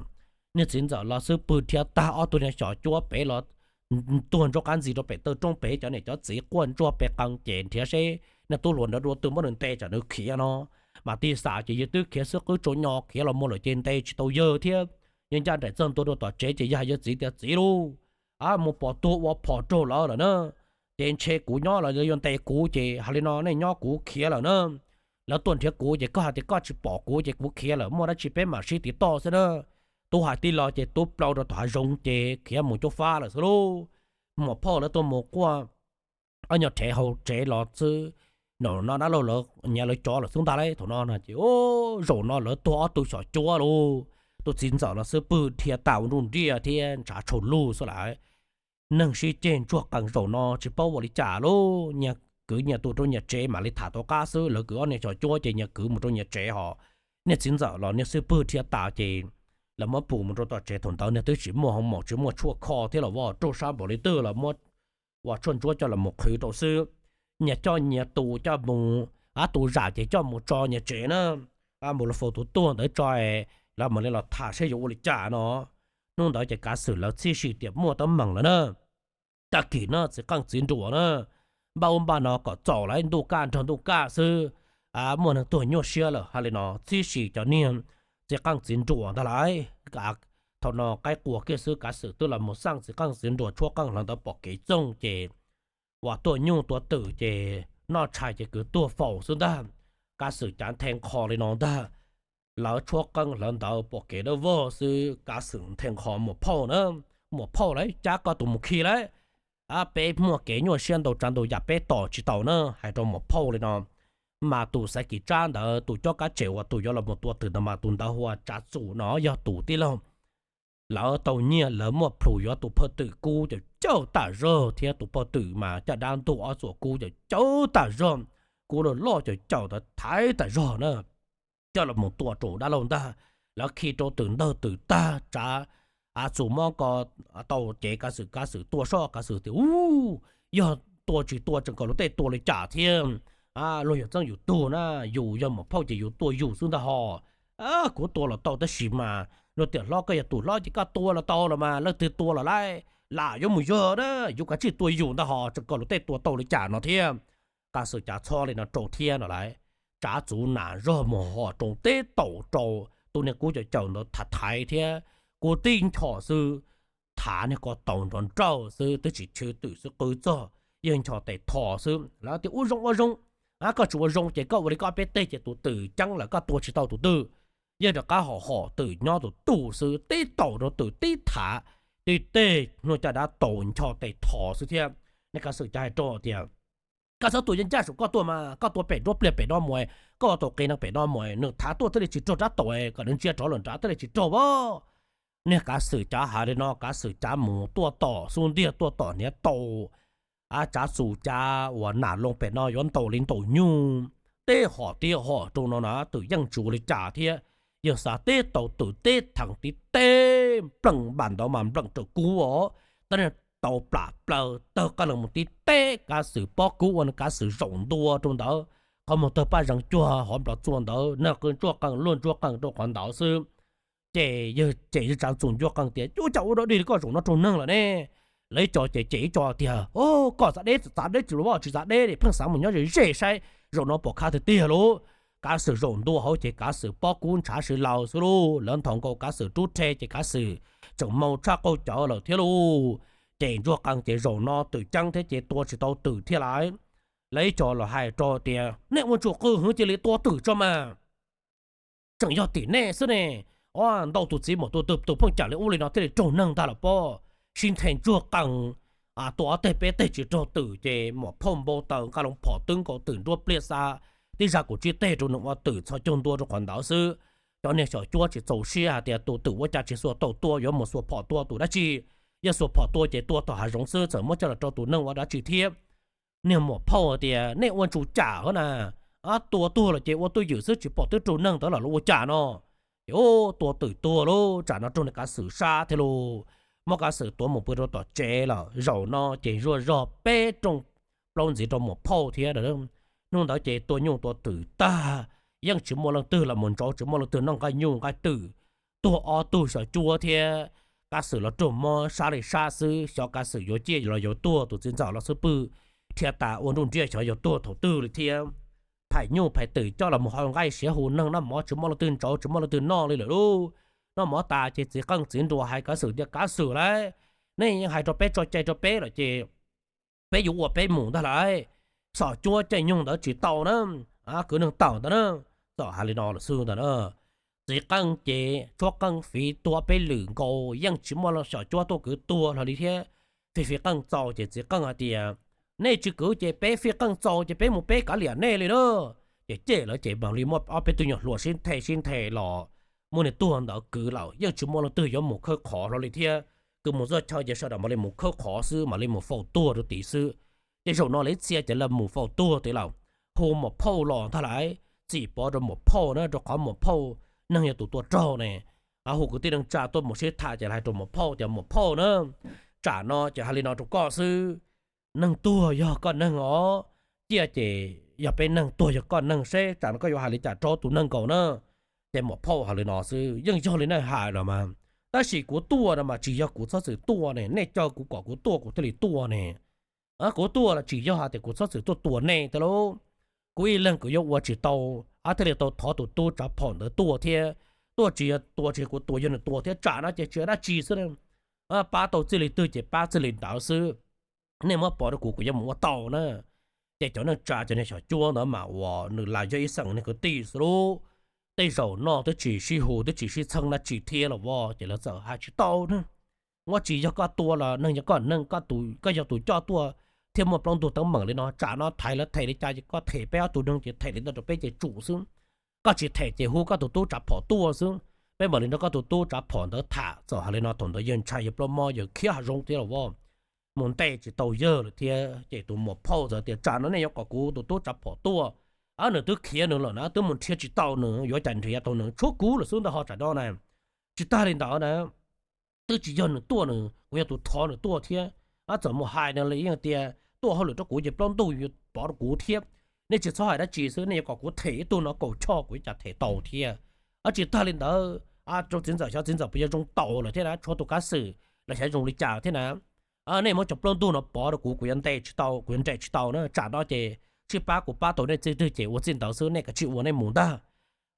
Niag txiv ntxawm los xub pwg rhiav tag ob tug niag xyom cuab pem los tuag ntsuab qab ntxiv rau pem taw roob pem cov niam cov txiv quaj ntsuag pem qees ces nrhiav seb niag tub hluas ntawd dua twg muab nws ntes tsam nws khiav no. Mas tig xam ces yawg twb khiav xwb qwb tsaus nyo khiav los mus lawm ces ntes tsis tau yawg thiab. Yawg ncaj nraim txog ntua rau tom tsev ces yawg hais yawg txiv tias txiv lauj, mus pom tuag ua phom raug lawv lawm na, ces ntshe kuv nyob los lawv yuav ntes kuv ces hais li no nej nyob kuv khiav lawm na. Lawv tuaj nrhiav kuv ces koj hais tias koj tsis pom kuv ces kuv khiav lawm, muaj dab tsi peb mam sib tiv toj xwb na. Tub hais tib lo ces tub plaub rau tom hav zoov ces khiav mus cuab fab lawm xwb lauj. Muam phauj lawv tuaj mus quaj ob nyuag rhev hauv tsev los xwb, no dab laug lawv nyav lawv cov lawm xwb ntag lauj. Thaum no no ces zaum no lawv tuag ob tug xyom cuab lauj. Tus txiv ntxawm los xub pwg rhiav tas ua nruj nriaj thiab ntshav tshau lug xwb lawm. Neeg sib ceg ntsuag qees zaum no tsis paub ua li cas lauj. Nyias kwv nyias tus rau nyias tsev mam li tham tau qab xwb. Lawv kwv ob niag xyom cuab ces nyias kwv mus rau nyias tsev ho. Niag txiv ntxawm los niag xub pwg rhiav tas ces lawv muab pus mus rau tom tsev. Thaum ntawd niag twb tsis muaj hoo maum tsis muaj tshuaj kho thiab los vaj raug sab npaum li twg los muab ua tshuaj ntsuab coj los mus qhwv rau xwb. Nyias coj nyias tus coj mus, tus zam ces coj mus tso nyias tsev na, mus los faus tus tuag ntawd tso, lawv mam li los tham seb yuav ua li cas no. Hnub ntawd ces kav xwm lawv txhib si tias muaj teeb meem lawm na. Tag kis no txiv qeej txiv nruas na, npaj ub npaj no kom txaus lawm, ntuj kaj nrog ntuj kaj xwb, muaj neeg tuag nyuaj siab lawm hais li no txhib si cov niag txiv qeej txiv nruas ntag lauj. Thaum no qaib qua kiag xwb kav xwm twb los mus xaj txiv qeej txiv nruas tshuab qeej hlawv ntawd pom kev txooj ces uas tuaj nyuj tua twm ces noj tshais ces kwv tuag faus xwb ntag. Kav xwm cav nthe nqho li no ntag. Lawv tshuab qeej hlawv ntawd pom kev dawb vog xwb kav xwm nthe nqho muam phauj na, muam phauj lauj, cab koj tus mus khi lauj. Peb muaj kev nyuaj siab ntau tsav ntau yam peb tos tsis tau na, hais rau muam phauj li no. Mas tus xaiv kis tsab ntawd tus cob kab tsem uas tus yuav los mus tua twm ntawd mas tus ntawd hu ua Tsav Txum no yog tus tij laug. Lawv tau nyiaj lawv muaj plhus yuav tus phawj twm kub caum caum tam zog thiab tus phawj twm mas caj dab ntug ob txuas kub caum caum tam zog, kub loj loj caum caum ntawd thaiv tam zog na. Coj los mus tua rau dab laug ntag. Lawv khi rau twm ntawg twm tag tsav, a txus mob ko tau cev kav xwm, kav xwm tua soj kav xwm tias u, yog tua tsis tua tseem kom luag tej tua li cas thiab. Luag yog txeeb yus tug na, yus yog muam phauj ces yus tua yus xwb ntag ho. Kuv tua los tau tab sis mas luag tias hlob koj yog tus hlob ces koj tua los tau los mas leej twg tua los lawm, lam yuav mus yog na, yus kav tsij tua yus ntag ho tseem kom luag tej tua tau li cas no thiab. Kav xwm cav txhob li no rau thiab no lauj. Tsav Txum nam zog mus ho rau teb taus rau tus niag kub caum caum ntawd thaiv thaiv thiab, kub tib nchos xwb, thav niag ko taus nrov nrauj xwb twb tsis chwv twm xwb qw txog, yeej nchos tes tho xwb. Lawv tias ua zoo ua zoo, koj tsis ua zoo ces koj ua li koj peb teg ces tus twm ceeb lawm koj tua tsis tau tus twg. Yeej rov qab hom hom twm nyob tus tub xwb tib taus rau twm tib thav, tib teg hnub caj dab taus nchos tes tho xwb thiab. Niag kav xwm cav hais rau tias Koj txhob tua yeej ncaj saum koj tuaj mas, koj tua pem nruab pliag pem no mus, koj ua tau qis no pem no mus, nws thav tuaj thiaj li tsis raug rab tau, kom nws ntsia rov lawm nrad thiaj li tsis raug as. Niag kav xwm cav hais li no, kav xwm cav mus tuaj tom xub ntiag tuaj tom hniav tau, a, tsav xus cav uas nam loo pem no yuav ntaus li ntaus nyuj, teb hom tib hom rau no na, twm yeej tsis ua li cas thiab. Yawg xav teb tau twm teb theem tib teb npleem npam ntawd mas npleem raws kub os, tab tau plam plaws tawg qab lees mus tib teb kav xwm pob kub ua nws kav xwm zaum ntua rau ntawd, qhov muag tawg paj zees cuag hov nplos txua ntawd, nag qw ntsuaj qees luaj ntsuaj qees rau qhov ntawd xwb. Ces yawg, ces yawg tsav xus ntsuaj qees tias, Ua cas ua dog dig li koj zaum no raug neeg lawm ne? Lawv ib co ces cem ib co tias, Koj txav deb txav deb tsis los, tsis txav deb li, pheej xav mus nyob ze ze saib zaum no pom khav tiag tiag lauj. Kav xwm zaum ntua hauv ces kav xwm pob kub ntshav si laws xwb lauj. Lawv nthos nkaus kav xwm rub rhe ces kav xwm tseem moo tshaj qauj cawv lawm thiab lauj. Ces ntsuag qees ces zaum no twm ceeb thiab ces tua tsis tau twm thiab lawm. Lawv ib co los hais rau tias, Nej ua ntsuj qw heev cia li tua twm tso mas, tseem yog tim nej xwb ne. Ua ntau tus txiv muam tus phooj ywg li ub li no thiaj li raug neeg ntag los pob. Sib nthe ntsuag qees, tua ob teg peb teg tsis raug twm ces muam phauj npau taws nqa loo phom twb nkaus twm nruab pliag xa tib zaj kaum tsib teg rau nws ua twm txhos caug ntua rau qhov ntawd xwb. Cov niag xyom cuab tsis txaus siab hais tias, Tus twm ua cas tsis xuas taus tua, yuav mus xuas phom tua tus dab tsi? Yog xuas phom tua ces tua tom hav zoov xwb, txawm muab coj los rau tus neeg ua dab tsi thiab? Niag muam phauj tias, Nej ua ntsuj cam hov na, tua tuag los ces ua tuj ywm xwb, tsis pom twb raug neeg ntawd los ua cas no? Ces tua twm tuag lauj, tsam no raug niag kav xwm sab thiab lauj. Muab kav xwm tuav mus pw rau tom tsev lawm. Zaum no ces zuaj zog peb rooj plaub ntxiv rau muam phauj thiab. Hnub ntawd ces tua nyuj tua twm tag, yeej tsis muaj leej twg los mus ntsauv, tsis muaj leej twg noj nqaij nyuj nqaij twm. Tuag ob tug xyom cuab thiab kav xwm los raug mob sab li sab xwb. Xyov kav xwm yuav ciaj los yuav tuag, tus txiv ntxawm los xub pwg dhia tas ua nruj nriaj, xyov yuav tuag thaum twg li thiab. Phais nyuj phais twm coj los mus hau nqaij siav hu neeg noj mov, tsis muaj leej twg ntsauv tsis muaj leej twg noj li lawm lauj. Noj mov tas ces txiv qeej txiv nruas hais kav xwm tias, Kav xwm lauj, nej yeej hais rau peb tso cai rau peb lawm ces peb yuav ua peb mus ntag lauj. Xyom cuab caij nyoog ntawd tsis tau na, kwv neeg tawm ntawd na. Txawm hais li no lawm xwb ntag na. Txiv qeej ces tshuab qeej fiv tua peb lwm nkaus yeej tsis muaj xyom cuab tuaj kwv tuag hlo li thiab. Fij fij qeej txaus ces txiv qeej hais tias, Nej tsis kwv ces peb fij qeej txaus ces peb mus peb kav liam nej li na. Ces cem lawv ces mam li muaj ob peb tug nyuam hluas sib nthe sib nthe los muab niag tuag ntawd kwv lawm, yeej tsis muaj leej twg yuav mus khawb qhov hlo li thiab. Kwv mus txoj chaw ces sawv daws mam li mus khawb qhov xwb, mam li mus faus tuag rau tid xwb. Ces zaum no lawv txhia ces lawv mus faus tuag tid lawm. Hu muam phauj los ntag lauj, txim pov rau muam phauj na, rau qhov muam phauj neeg yog tus tua raug ne. Hu kwv tij neej tsa tuaj mus sib tham ces hais rau muam phauj tias, Muam phauj na, tsam no ces hais li no rau koj xwb, neeg tuag yog koj neeg os, ciaj ces yog peb neeg, tuag yog koj neeg, seb tsam no koj yuav hais li cas rau tus neeg nkaus na. Ces muam phauj hais li no xwb, Yeej yog li nej hais los mas, tab sis kuv tuaj no mas tsis yog kuv txhob txwm tuaj ne, nej caw kuv kom kuv tuaj kuv thiaj li tuaj ne. Kuv tuaj los tsis yog hais tias kuv txhob txwm tuaj tua nej thiab lauj. Kuv ib leeg kuv yuav ua tsis tau, thiaj li tau thov tus tub tsav phom ntawd tuaj thiab. Tuaj tsis yog tua, tsis yog kuv tua, yog nws tua thiab, tsam no ces tsis yog dab tsi xwb. Pab tau txij li twg ces pab txij li ntawd xwb. Nej muab pov rau kuv, kuv yuav mus ua tau na. Ces cov neej tsa cov niag xyom cuab ntawd mas uas nws lam yog ib xeem niag kwv tij xwb lauj, tej zaum no twb tsis sib hu twb tsis sib txheeb dab tsi thiab los as, ces lawv txawm hais tsis tau na. Ua tsis yog koj tua los neeg yog koj neeg, koj yog tus coj tuaj thiaj muaj plaub ntug teeb meem li no. Tsam no thaiv lawv them li cas ces koj them, peb ob tug neeg ces them li ntawd rau peb ces tsum xwb. Koj tsis them ces hu koj tus tub tsav phom tuaj xwb, peb mam li nrog koj tus tub tsav phom ntawd tham. Txawm hais li no thaum ntawd yawg ntshai yawg plaub mob yawg khiab hav zoov thiab los as, mus ntes tsis tau yawg lawm thiab. Ces tus muam phauj txawm tias, Tsam no nej yuav kom kuv tus tub tsav phom tuaj, nws twb khiav nws lawm na, twb mus nrhiav tsis tau nws, yuav cas nrhiav tau nws, tshuav kuv lawm xwb ntag ho tsam no na. Tsis tag li ntawd na, twb tsis yog nws tuaj nws, kuv yog tus thov nws tuaj thiab. Txawm mus hais nws li yeej tias tuaj hauj lwm rau kuv ces plaub ntug yuav pov rau kuv thiab. Nej tsis txhob hais dab tsi xwb, nej yuav kom kuv them ib tug no kaum choj kuv ib cas them tau thiab. Tsis tag li ntawd, rau txiv ntxawm xyov txiv ntxawm puas yuav zoo tau lawm thiab na, tshuav tus kav xwm los xyov zoo li cas thiab na. Nej muab cov plaub ntug no pov rau kuv, kuv yuav ntes tsis tau, kuv yuav nres tsis tau na. Tsam no ces sib pab, kuv pab tau nej txij twg ces ua txij ntawd xwb, nej kav tsij ua nej mus ntag.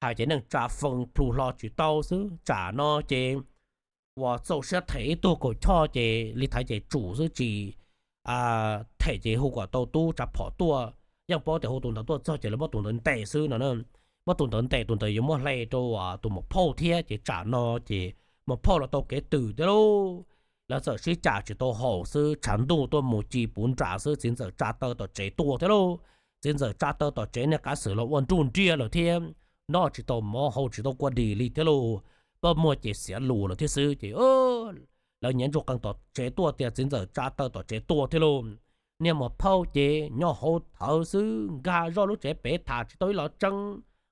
Hais ces neej tsa fees plhu hlo tsis tau xwb. Tsam no ces uas txaus siab them ib tug kaum choj ces li thaiv ces tsum xwb tsis them ces hu kom tau tub tsav phom tuaj. Yeej paub tias hu tus ntawd tuaj txog ces lawv muab tus ntawd ntes xwb no. Muab tus ntawd ntes, tus ntawd yuav muab hle rau tus muam phauj thiab. Ces tsam no ces muam phauj los tau kev twm thiab lauj. Lawv txawm sib cam tsis tau haum xwb, tshav ntuj tuaj mus ci puv nram xwb, txiv ntxawm tsa taw tom tsev tuaj thiab lauj. Txiv ntxawm tsa taw tom tsev, niag kav xwm los ua nruj nriab lawm thiab, noj tsis tau mov, haus tsis tau kua dis li thiab lauj. Poj muag ces xiav lus lawm thiab xwb ces lawv nyiav ntsuj qees tom tsev tuaj tias txiv ntxawm tsa taw tom tsev tuaj thiab lauj. Niag muam phauj ces nyob hauv thawv xwb, nkag zoj lub tsev pem tham tsis tau ib los tseeb,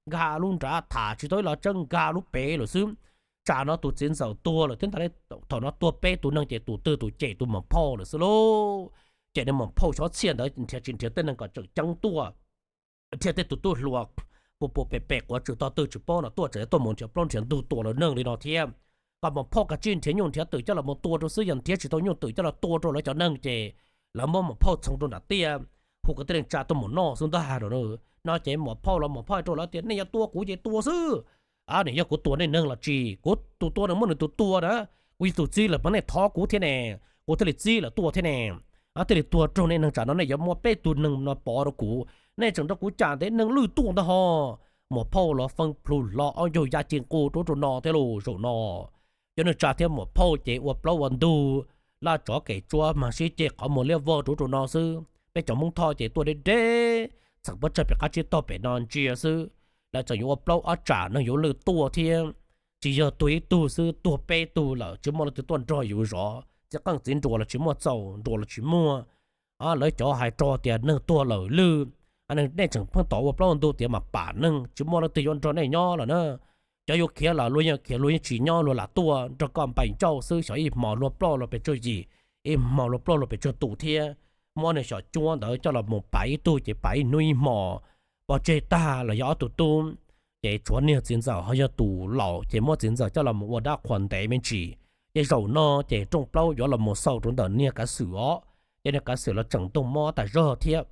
nkag lub nrad tham tsis tau ib los tseeb, nkag lub pem lawm xwb. Tsam no tus txiv ntxawm tuag lawm thiab ntag, thaum no tuag peb tus neeg ces tus twg tus cem tus muam phauj lawm xwb lauj. Ces niag muam phauj xyov txhiaj ntawd nrhiav tsis nrhiav tej neeg kom tseem ceeb tuaj, nrhiav tej tus tub hluas puas puas pem pem quav tsw tog twg tsis paub no tuaj, tseem tuaj mus nrhiav plaub nrhiav ntug tua lawv neeg li no thiab. Kom muam phauj kav tsij nrhiav nyuj nrhiav twm coj los mus tua rau xwb, yog nrhiav tsis tau nyuj twm coj los tua rau lawv cov neeg ces lawv muab muam phauj txhoov rau nram tiaj, hu kwv tij neej tsa tuaj mus noj xwb ntag. No ces muam phauj los muam phauj hais rau lawv tias nej yuav tua kuv ces tua xwb, nws yog kuv tua nej neeg los tsis, kuv tus tua nws muaj nws tus tua na, kuv yog tus txib lawm mas nej thov kuv thiab ne, kuv thiaj li txib lawv tuaj thiab ne. Thiaj li tuag raug nej neeg, tsam no nej yuav muab peb tug neeg no pov rau kuv, nej tseem nrog kuv cam ntev neeg lwj tuaj ntag ho. Muam phauj los feej plhu hlo ob ncaug ya ci nqus rau rau no thiab lauj. Zaum no cov neej tsa thiab muam phauj ces ua plaub ua ntug, laj tsov kem tsuab mas sib ceg qhov muag liab vog rau rau no xwb. Peb cov Hmoob Thoj ces tuaj deb deb, txheem pob tsag pem qab tsib taug pem no ntsia xwb. Lawv tseem yuav ua plaub ob tsam neeg yuav lwj tuaj thiab. Tsis yog tuag ib tug xwb, tuag peb tug lawm tsis muaj leej twg tuaj nrog yus zov, txiv qeej txiv nruas los tsis muaj txaus, nruas los tsis muaj. Lawv cov hais rau tias neeg tuag lawm lwj, nej tseem pheej tos ua plaub ua ntug tias mam pam neeg, tsis muaj leej twg yuav nrog nej nyob lawm na. Cov yuav khiav los luag yeej khiav, luag yeej tsis nyob, luag lam tuaj nrog koj npaim ncauj xwb, xyov ib hmo luag ploj luag pes tsawg yim, ib hmo luag ploj luag pes tsawg tus thiab. Muab nws xyom cuab ntawd coj los mus pam ib tug ces pam ib hnub ib hmo, pov tseg tag los yog ob tug tub. Ces tshuav niag txiv ntxawm ho yog tus laus ces muab txiv ntxawm coj los mus ua dab qhuas ntev me ntsis. Ces zaum no ces rooj plaub yuav los mus xaus rau ntawm niag kav xwm os. Ces niag kav xwm los tseem ntuj mob tas zog thiab.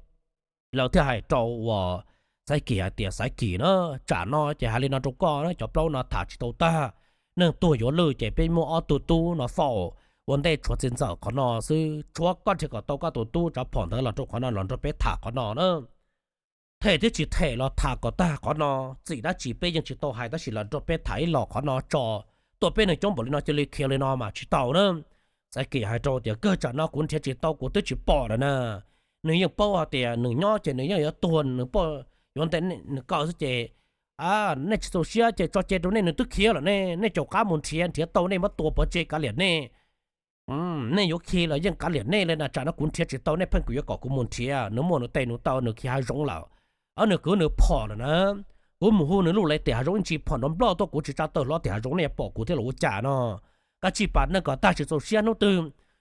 Lawv thiaj hais rau uas Xaiv Kim hais tias Xaiv Kim na, tsam no ces hais li no rau koj na, cov plaub no tham tsis tau tag, neeg tuag yuav lwj ces peb muab ob tug tub no faus ua ntej tshuav txiv ntxawm qhov no xwb. Tshuav koj nrhiav kom tau koj tus tub tsav phom ntawd los rau qhov no los nrog peb tham qhov no na. Them thiab tsis them los tham kom tag qhov no. Txim dab tsi peb yeej tsis tau hais, tab sis los nrog peb tham ib los qhov no tso. Tuaj peb neeg coob npaum li no cia li khiav li no mas tsis tau na. Xaiv Kim hais rau tias kawg tsam no kuv nrhiav tsis tau, kuv twb tsis pom lawm na. Nws yeej paub hais tias nws nyob ces nws yeej yuav tuag, nws poj yuav ntes nws kaw xwb ces nej tsis txaus siab ces tso ce rau nej, nws twb khiav lawm ne, nej caum qab mus nrhiav, nrhiav tau nej muab tua pov tseg kav liam nej. Nej yuav khi los yeej kav liam nej li na, tsam no kuv nrhiav tsis tau, nej pheej kuv yuav kom kuv mus nrhiav, nws muaj nws tes nws taw nws khi hav zoov lawm. Ob nws kwv nws phom lawm na, kuv mus hu nws luj li tim hav zoov ib ntsis phom nrov nploj tuaj, kuv tsis tsa taw hlo tim hav zoov, nej yuav pom kuv thiab los ua cas no. Koj tsij pam neej kom tag, tsis txaus siab, hnub twg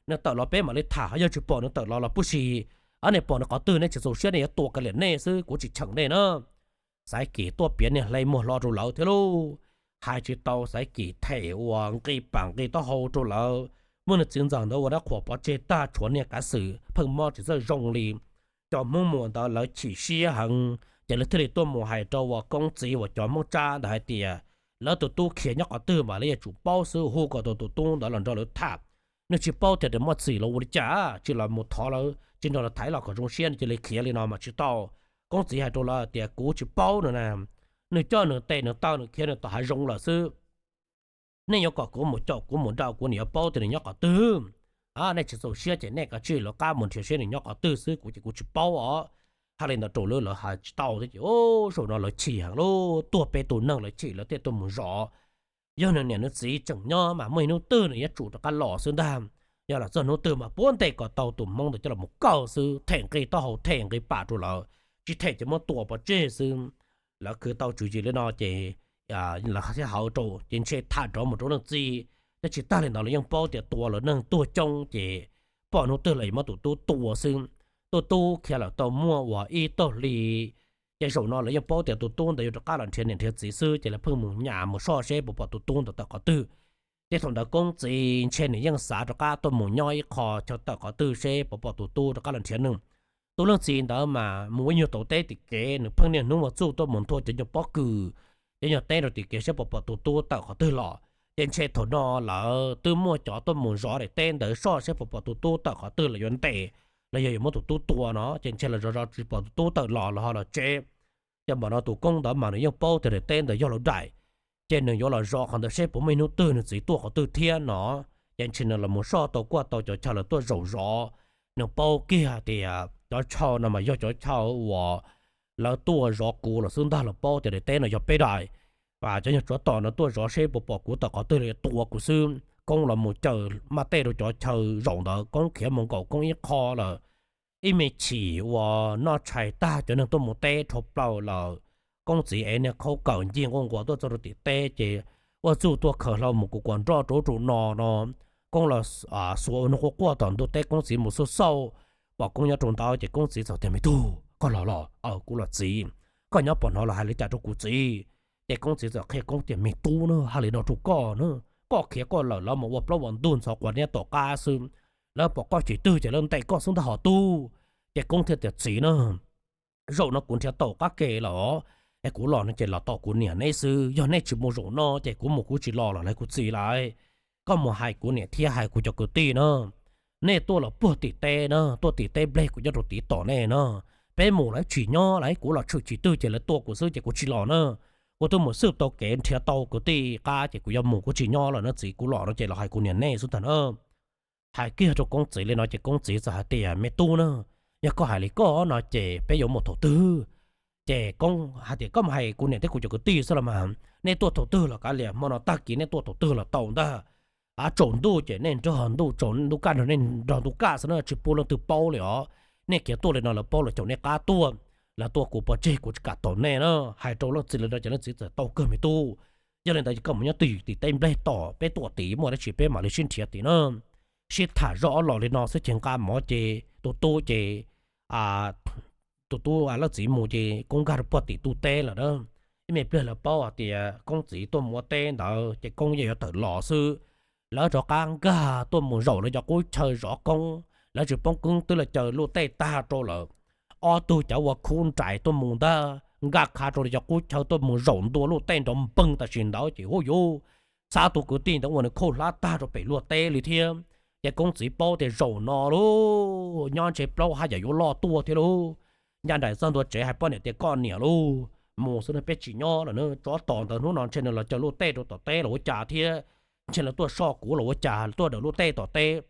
nws tawm los peb mam li tham, ho yog tsis pom nws tawm los los pub si, ob nej pom nws qhov twg nej tsis txaus siab nej yuav tua kav liam nej xwb, kuv tsis cheem nej na. Xaiv Kim tuaj piav niag hle muag hlo rau lawv thiab lauj. Hais tsis tau, Xaiv Kim them uas nqi pam nqi taub hau rau lawv, muab nws txiv ntxawm ntawd ua dab qhuas pov tseg tag, tshuav niag kav xwm pheej mob tsis txawj zoo li. Cov Hmoob Muas ntawd lawv chim siab heev, ces lawv thiaj li tuaj mus hais rau uas Koob txiv uas cov Hmoob Tsab ntawd hais tias lawv tus tub khiav nyob qhov twg mas lawv yuav tsum paub xwb, hu kom tus tus tub ntawd los nrog lawv tham. Nws tsis paub tias nws muaj txim los ua li cas, tsis los mus thov lawv, tsis nrog lawv tham ib los kom zoo siab, nws cia li khiav li no mas tsis tau. Koob txiv hais rau lawv tias kuv tsis paub nws na, nws coj nws tes nws taw nws khiav nws tom hav zoov lawm xwb. Nej yuav kom kuv mus caum kuv mus nrauj kuv, nws yuav paub tias nws nyob qhov twg. Nej tsis txaus siab ces nej kav tsij lawv qab mus nrhiav seb nws nyob qhov twg xwb, kuv ces kuv tsis paub os. Hais li ntawd rau lawv, lawv hais tsis tau thiab ces zaum no lawv chim heev lauj, tuag peb tus neeg lawv chim lawv thiaj tuaj mus zov. Yog nws niam nws txiv tseem nyob mas muaj ib hnub twg nws yuav tsum rov qab los xwb ntag. Yog los txog hnub twg mas puab ntes kom tau tus Hmoob ntawd coj los mus kaw xwb, them nqi taub hau them nqi pam rau lawv, tsis them ces muab tua pov tseg xwb. Lawv khwv tau tswv yim li no ces lawv thiaj hawv rau ces ntshe tham nrov mus rau leej txiv, thiab tsis tag li ntawd lawv yeej paub tias tua lawv neeg tuag coob ces pom hnub twg los yuav muab tus tub tua xwb. Tus tub khiav lawm tau muaj uas ib tag hli, ces zaum no lawv yeej paub tias tus tub ntawd yuav rov qab los nrhiav niam nrhiav txiv xwb, ces lawv pheej mus nyas mus soj seb puas pom tus tub ntawd tawm qhov twg. Ces thaum ntawd Koob txiv ntshe nws yeej xav rov qab tuaj mus nyob ib qho chaw tawm qhov twg seb puas pom tus tub rov qab los nrhiav nws. Tus leej txiv ntawd mas mus ua nyuag tau teb tim kev, nws pheej niaj hnub ua txuj tuaj mus nthua cov nyuag pob kws, cov nyuag teb rau tim kev seb puas pom tus tub tawm qhov twg los. Ces ntshe thaum no lawv twb muaj cov tuaj mus zov daim teb ntawd soj seb puas pom tus tub tawm qhov twg los yuav ntes, los yog yuav muab tus tub tua no, ces ntshe lawv zov zov tsis pom tus tub tawm los los ho los tsev. Ces npaum no tus Koob ntawd mas nws yeej paub tias daim teb ntawd yog lawv daim, ces nws yuav los zov qhov ntawd seb puas muaj ib hnub twg nws txiv tuaj qhov twg thiab no. Ces ntshe nws los mus soj tau kuaj tau cov chaw lawv tuaj zaum zov. Nws paub kiag tias cov chaw no mas yog cov chaw uas lawv tuaj zov kuv los xwb ntag, los paub tias daim teb no yog peb daim. Cov nyuag tsov tom no tuaj zov seb puas pom kuv tawm qhov twg los yuav tua kuv xwb. Koob los mus caw maj tej rau cov chaw zaum ntawd, Koob khiav mus nkaum Koob ib qho lawm. Ib me chim uas noj tshais tag cov neeg tuaj mus teb dhau plaws lawm, Koob txiv ev niag khaub kawm ncig nquj nquas tuaj txog rau tim teb ces ua txuj tuaj khaws hlau mus kuv kuas nroj rau ub rau no no. Koob los xuas ua neeg quaj quaj tom ntug teb, Koob txiv mus xauj xauj, pom Koob nyob rau ntawd ces Koob txiv txawm tias, Me tub, koj los los? Kuv los txiv. Koj nyob pom no los hais li cas rau kuv txiv? Ces Koob txiv txawm qhia Koob tias, Me tub na, hais li no rau koj na, koj khiav koj lawm lawv mas ua plaub ua ntug ntxhov quav niab tom qab xwb. Lawv pom koj tsis twg ces lawv ntes koj xwb ntag hos tub. Ces Koob thiaj tias, Txiv na, zaum no kuv nrhiav tau qab ke lawm es kuv los no ces los tos kuv niam neb xwb. Yog nej tsis mus zaum no ces kuv mus kuv tsis los lawm lauj kuv txiv lauj. Koj mus hais kuv niam thiab hais kuv cov kwv tij na, nej tuaj los puag tim teb na, tuaj tim teb nplej kuv nyob rau tim tom nej na. Peb mus lawv tsis nyob lawm, kuv los tshwm tsis twg ces lawv tua kuv xwb ces kuv tsis los na. Kuv twb mus xwb tau kev nrhiav tau kwv tij qab ces kuv yuav mus, kuv tsis nyob lawm na txiv, kuv los no ces los hais kuv niam nej xwb ntag na. Hais kiag rau Koob txiv li no ces Koob txiv txawm hais tias, Me tub na, yog koj hais li koj no ces peb yuav mus thaum twg? Ces Koob hais tias, Koj mus hais kuv niam thiab kuv cov kwv tij xwb los mas, nej tuaj thaum twg los kav liam, hmo no tag kis nej tuaj thaum twg los tau ntag. Av tsaus ntuj ces nej nrog ntuj tsaus, ntuj kaj nrog nej nrog ntuj kaj xwb na, tsis pub leej twg paub li os. Nej khiav tuaj li no lawv paub lawv caum nej qab tuaj, lawv tua kuv pov tseg kuv tsis kam tos nej na. Hais rau leej txiv li no ces leej txiv txawm tau kawg, Me tub, yog li ntawd ces koj mus nyob twj ywm tim teb nplej tom, peb tuaj tim muaj dab tsi peb mam li sib nrhiav tim na. Sib tham zoj ob los li no xwb ces nqa mov ces tus tub ces tus tub leej txiv mus ces Koob nkag rau puag tim ntug teb lawm na. Ib me pliag lawv paub hais tias Koob txiv tuaj mus ua teb ntawd ces Koob yeej yuav tawm los xwb. Lawv rov qab nkag tuaj mus zaum lawv cov qub chaw zov Koob, lawv tsis poob koob twb los caw luj tej tag rau lawm. Ob tug cov ua khub nrais tuaj mus ntag, nkag qha rau lawv cov qub chaw tuaj mus zaum ntua luj tej nrov npeeg tam sim ntawd ces hu yuv, xav tus kwv tij ntawd ua nws khauj hlab tag rau pem luag teb li thiab. Ces Koob txiv paub tias zaum no lub nyob ntshe plaub haj yam yuav loj tuaj thiab lauj. Ncaj nraim txog ntua tsev hais poj niam tias, Koj niam lauj, mus xwb na, peb tsis nyob lawm na, tsov tom ntawd hnub no ntshe nws los caw luj tej rau tom teb los ua cas thiab, ntshe lawv tuaj soj kuv los ua cas, tuaj daws luj tej tom teb,